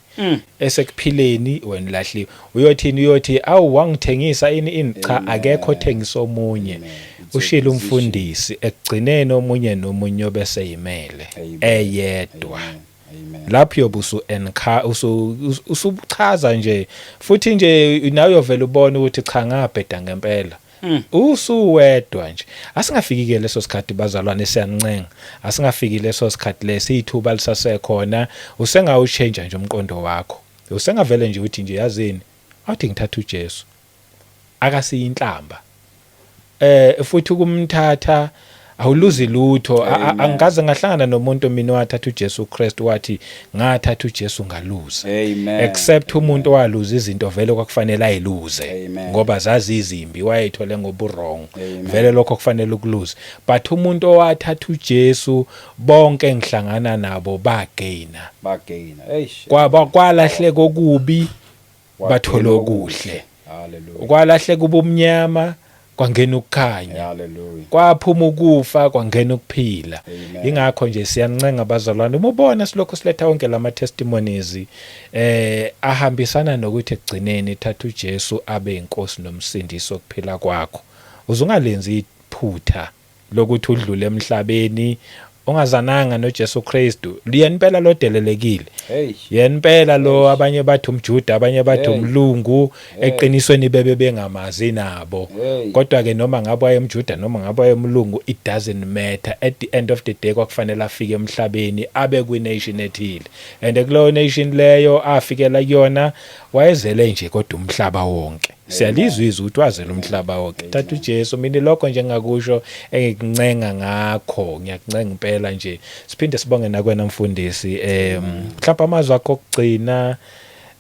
esekuphileni, wena ulahliwe? Uyothini? Uyothi awu, wangithengisa ini ini. Cha.
Amen.
Akekho othengisa omunye.
Amen. It's a
Ushilo
decision.
umfundisi, ekugcineni omunye nomunye obeseyimele
Amen.
eyedwa.
Amen. Amen.
Lapho uyobe usu enka usu usuchaza nje futhi nje nawe uyovela ubone ukuthi cha, ngabheda ngempela. Usuwedwa nje. Asingafiki ke leso sikhathi, bazalwane, siyancenga, asingafiki leso sikhathi lesi, ithuba lisasekhona. Usengawuchange nje umqondo wakho, usengavele nje uthi nje yazini, awuthi ngithatha uJesu, akasiyinhlamba futhi ukumthatha awuluzi lutho.
Amen.
Angikaze ngahlangana nomuntu mina wathatha uJesu Kristu wathi ngathatha uJesu ngaluza.
Amen.
Except umuntu owaluza izinto vele kwakufanele ayiluze
Amen.
ngoba zazizimbi, wayethole ngobuwrong.
Amen.
Vele lokho kufanele ukuluza, but umuntu owathatha uJesu, bonke engihlangana nabo bagaina.
Bagaina. Eish.
Kwaba kwalahleka okubi, bathola okuhle.
Hallelujah.
Kwalahleka ubumnyama, kwangena ukukhanya.
Hallelujah.
Kwaphuma ukufa, kwangena ukuphila.
Amen.
Ingakho nje siyancenga abazalwane, uma ubona silokhu siletha wonke lama testimonies ahambisana nokuthi ekugcineni thatha uJesu abe inkosi nomsindisi wokuphila kwakho, uzungalenzi iphutha lokuthi udlule emhlabeni ungazananga noJesu Kristu. Yena impela lo delelekile.
Hey.
Yena impela lo, abanye bathi umJuda, abanye bathi
Hey.
umlungu, eqinisweni bebe bengamazi nabo.
Hey.
Kodwa ke noma ngabe wayemJuda noma ngabe wayemlungu, it doesn't matter. At the end of the day kwakufanele afike emhlabeni, abe kwi-nation ethile, and kuleyo nation leyo afikela kuyona wayezele nje kodwa umhlaba wonke. Siyalizwa izwi ukuthi wazela umhlaba wonke. Thatha uJesu. Mina lokho nje engakusho, engikuncenga ngakho, ngiyakuncenga impela nje. Siphinde sibonge nakwena mfundisi. Mhlawumbe amazwi akho okugcina,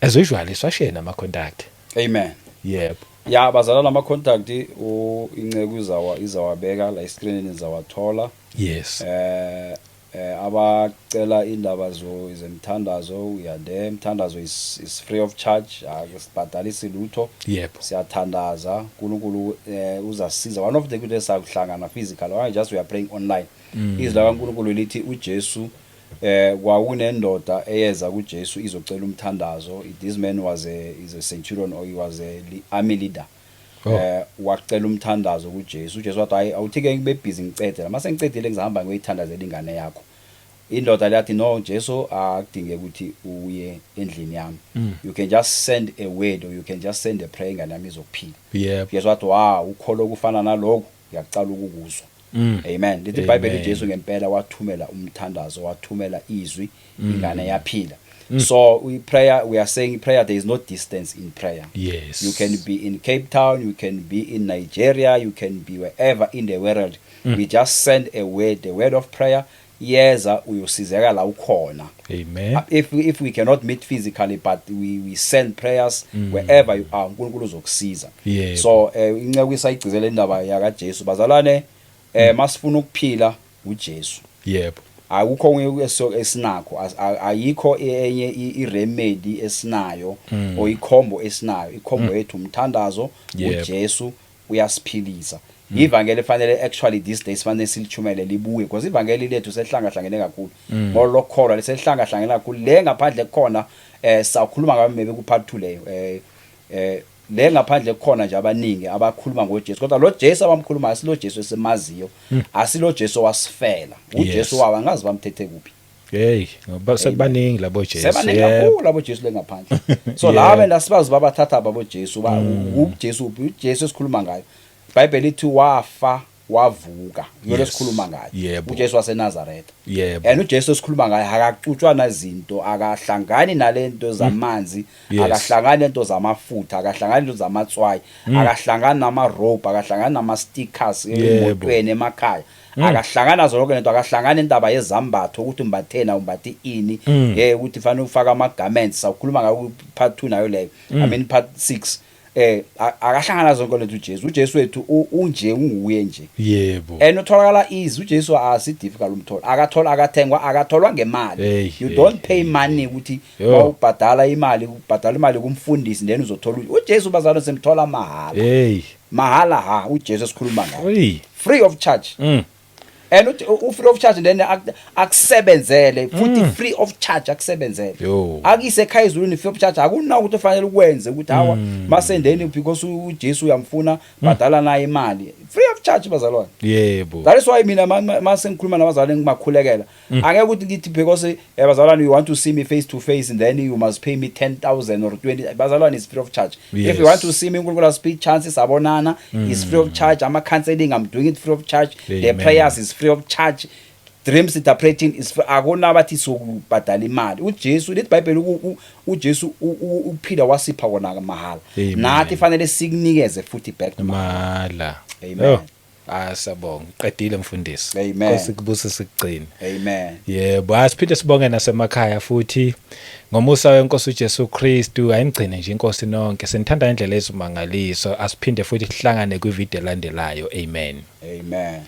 as usual, siwashiye nama contact.
Amen.
Yebo.
Ya bazalwane, ama contact inceku izawabeka la escreenini, zawathola. Abacela indaba zo zemthandazo, uyande umthandazo is free of charge, akusibhadalisi lutho. Siyathandaza, uNkulunkulu uzasiza. One of the good esakuhlangana physical, why just we are praying online. Izwi likaNkulunkulu lithi uJesu, kwakunendoda eyeza kuJesu izocela umthandazo. This man was a is a centurion or he was a army leader. Wacela umthandazo kuJesu. uJesu wathi, "Hayi, awuthi ke ngibe busy ngicede la, mase ngicedile ngizahamba ngiyoyithandazela ingane yakho." Indoda leyathi, "No Jesu, akudingeki ukuthi uye endlini yami. You can just send a word or you can just send a prayer, ingane yami izokuphila." Jesu wathi, "Wow, ukholo kufana naloku ngiyaqala ukukuzwa." Amen. Lithi iBhayibheli,
Amen.
uJesu ngempela wathumela umthandazo, wathumela izwi, ingane yaphila. So we prayer, we are saying prayer, there is no distance in prayer. You can be in Cape Town, you can be in Nigeria, you can be wherever in the world. We just send a word, the word of prayer yeza, uyosizeka la ukhona.
Amen.
If we cannot meet physically, but we send prayers wherever you are, uNkulunkulu uzokusiza. So inceku isayigcizela indaba yakaJesu, bazalwane. Masifuna ukuphila, uJesu. Akukho okunye esinakho, ayikho enye iremedy esinayo or icombo esinayo. Icombo yethu umthandazo. uJesu uyasiphilisa. Ivangeli fanele, actually these days fanele silichumele libuye, because ivangeli lethu sehlangahlangene kakhulu ngolokholwa, lesehlangahlangene kakhulu le ngaphandle khona. Sakhuluma ngayo maybe ku part 2 leyo. Le ngaphandle khona nje abaningi abakhuluma ngoJesu, kodwa lo Jesu abamkhulumayo asilo Jesu esimaziyo, asilo Jesu wasifela. uJesu wawo angazi bamthethe kuphi.
Hey, ngoba sekubaningi labo Jesu.
Sebaningi kakhulu labo Jesu lengaphandle. So laba endasibazi babathatha babo Jesu ba uJesu uphi, uJesu esikhuluma ngayo. iBhayibheli lithi wafa wavuka, yiyo lesikhuluma ngayo. UJesu waseNazaretha. And uJesu esikhuluma ngaye akacutshwa nazinto, akahlangani nalento zamanzi, akahlangani nento zamafutha, akahlangani nento zamatswayi, akahlangani nama rope, akahlangani nama stickers emotweni, emakhaya, akahlangani nazo zonke lento, akahlangani indaba yezambatho ukuthi umbathena, umbathe ini, ukuthi fanele ufake ama garments. Sawukhuluma ngayo part 2 nayo leyo, I mean part 6. Akahlangana nazo zonke lento uJesu. uJesu wethu unje, unguye nje. And utholakala easy uJesu, asi difficult umthola, akathola, akathengwa, akatholwa ngemali. You don't pay money ukuthi mawubhadala imali, ubhadala imali kumfundisi, then uzothola uJesu. Bazalwane, simthola mahala. Mahala ha uJesu esikhuluma ngaye. Free of charge. And u free of charge, then akusebenzele futhi free of charge akusebenzele. Akise ekhaya ezulwini free of charge. Akunawo ukuthi ufanele ukwenze ukuthi hawa masendeni because uJesu uyamfuna, bhadala naye imali. Free of charge, bazalwane. That is why mina mase ngikhuluma nabazalwane, ngibakhulekela, angeke ukuthi ngithi because bazalwane, you want to see me face to face and then you must pay me 10,000 or 20. Bazalwane, is free of charge. If you want to see me, uNkulunkulu asiphe chance sabonana, is free of charge. Ama counseling, I'm doing it free of charge. The
Amen.
prayers is free of charge. Dreams interpreting is free. Akuna bathi sokubhadala imali. uJesu, lithi iBhayibheli, uJesu uphila wasipha kona mahala.
Amen.
Nathi fanele sikunikeze futhi back mahala.
Mala.
Amen.
Oh, asabonga. Qedile mfundisi.
Amen.
Nkosi kubuse, sikugcine.
Amen.
Yebo, asiphinde sibonge nasemakhaya futhi ngomusa wenkosi uJesu Kristu. Ayinigcine nje inkosi nonke. Sinithanda indlela ezimangaliso. Asiphinde futhi sihlangane kwivideo elandelayo. Amen.
Amen.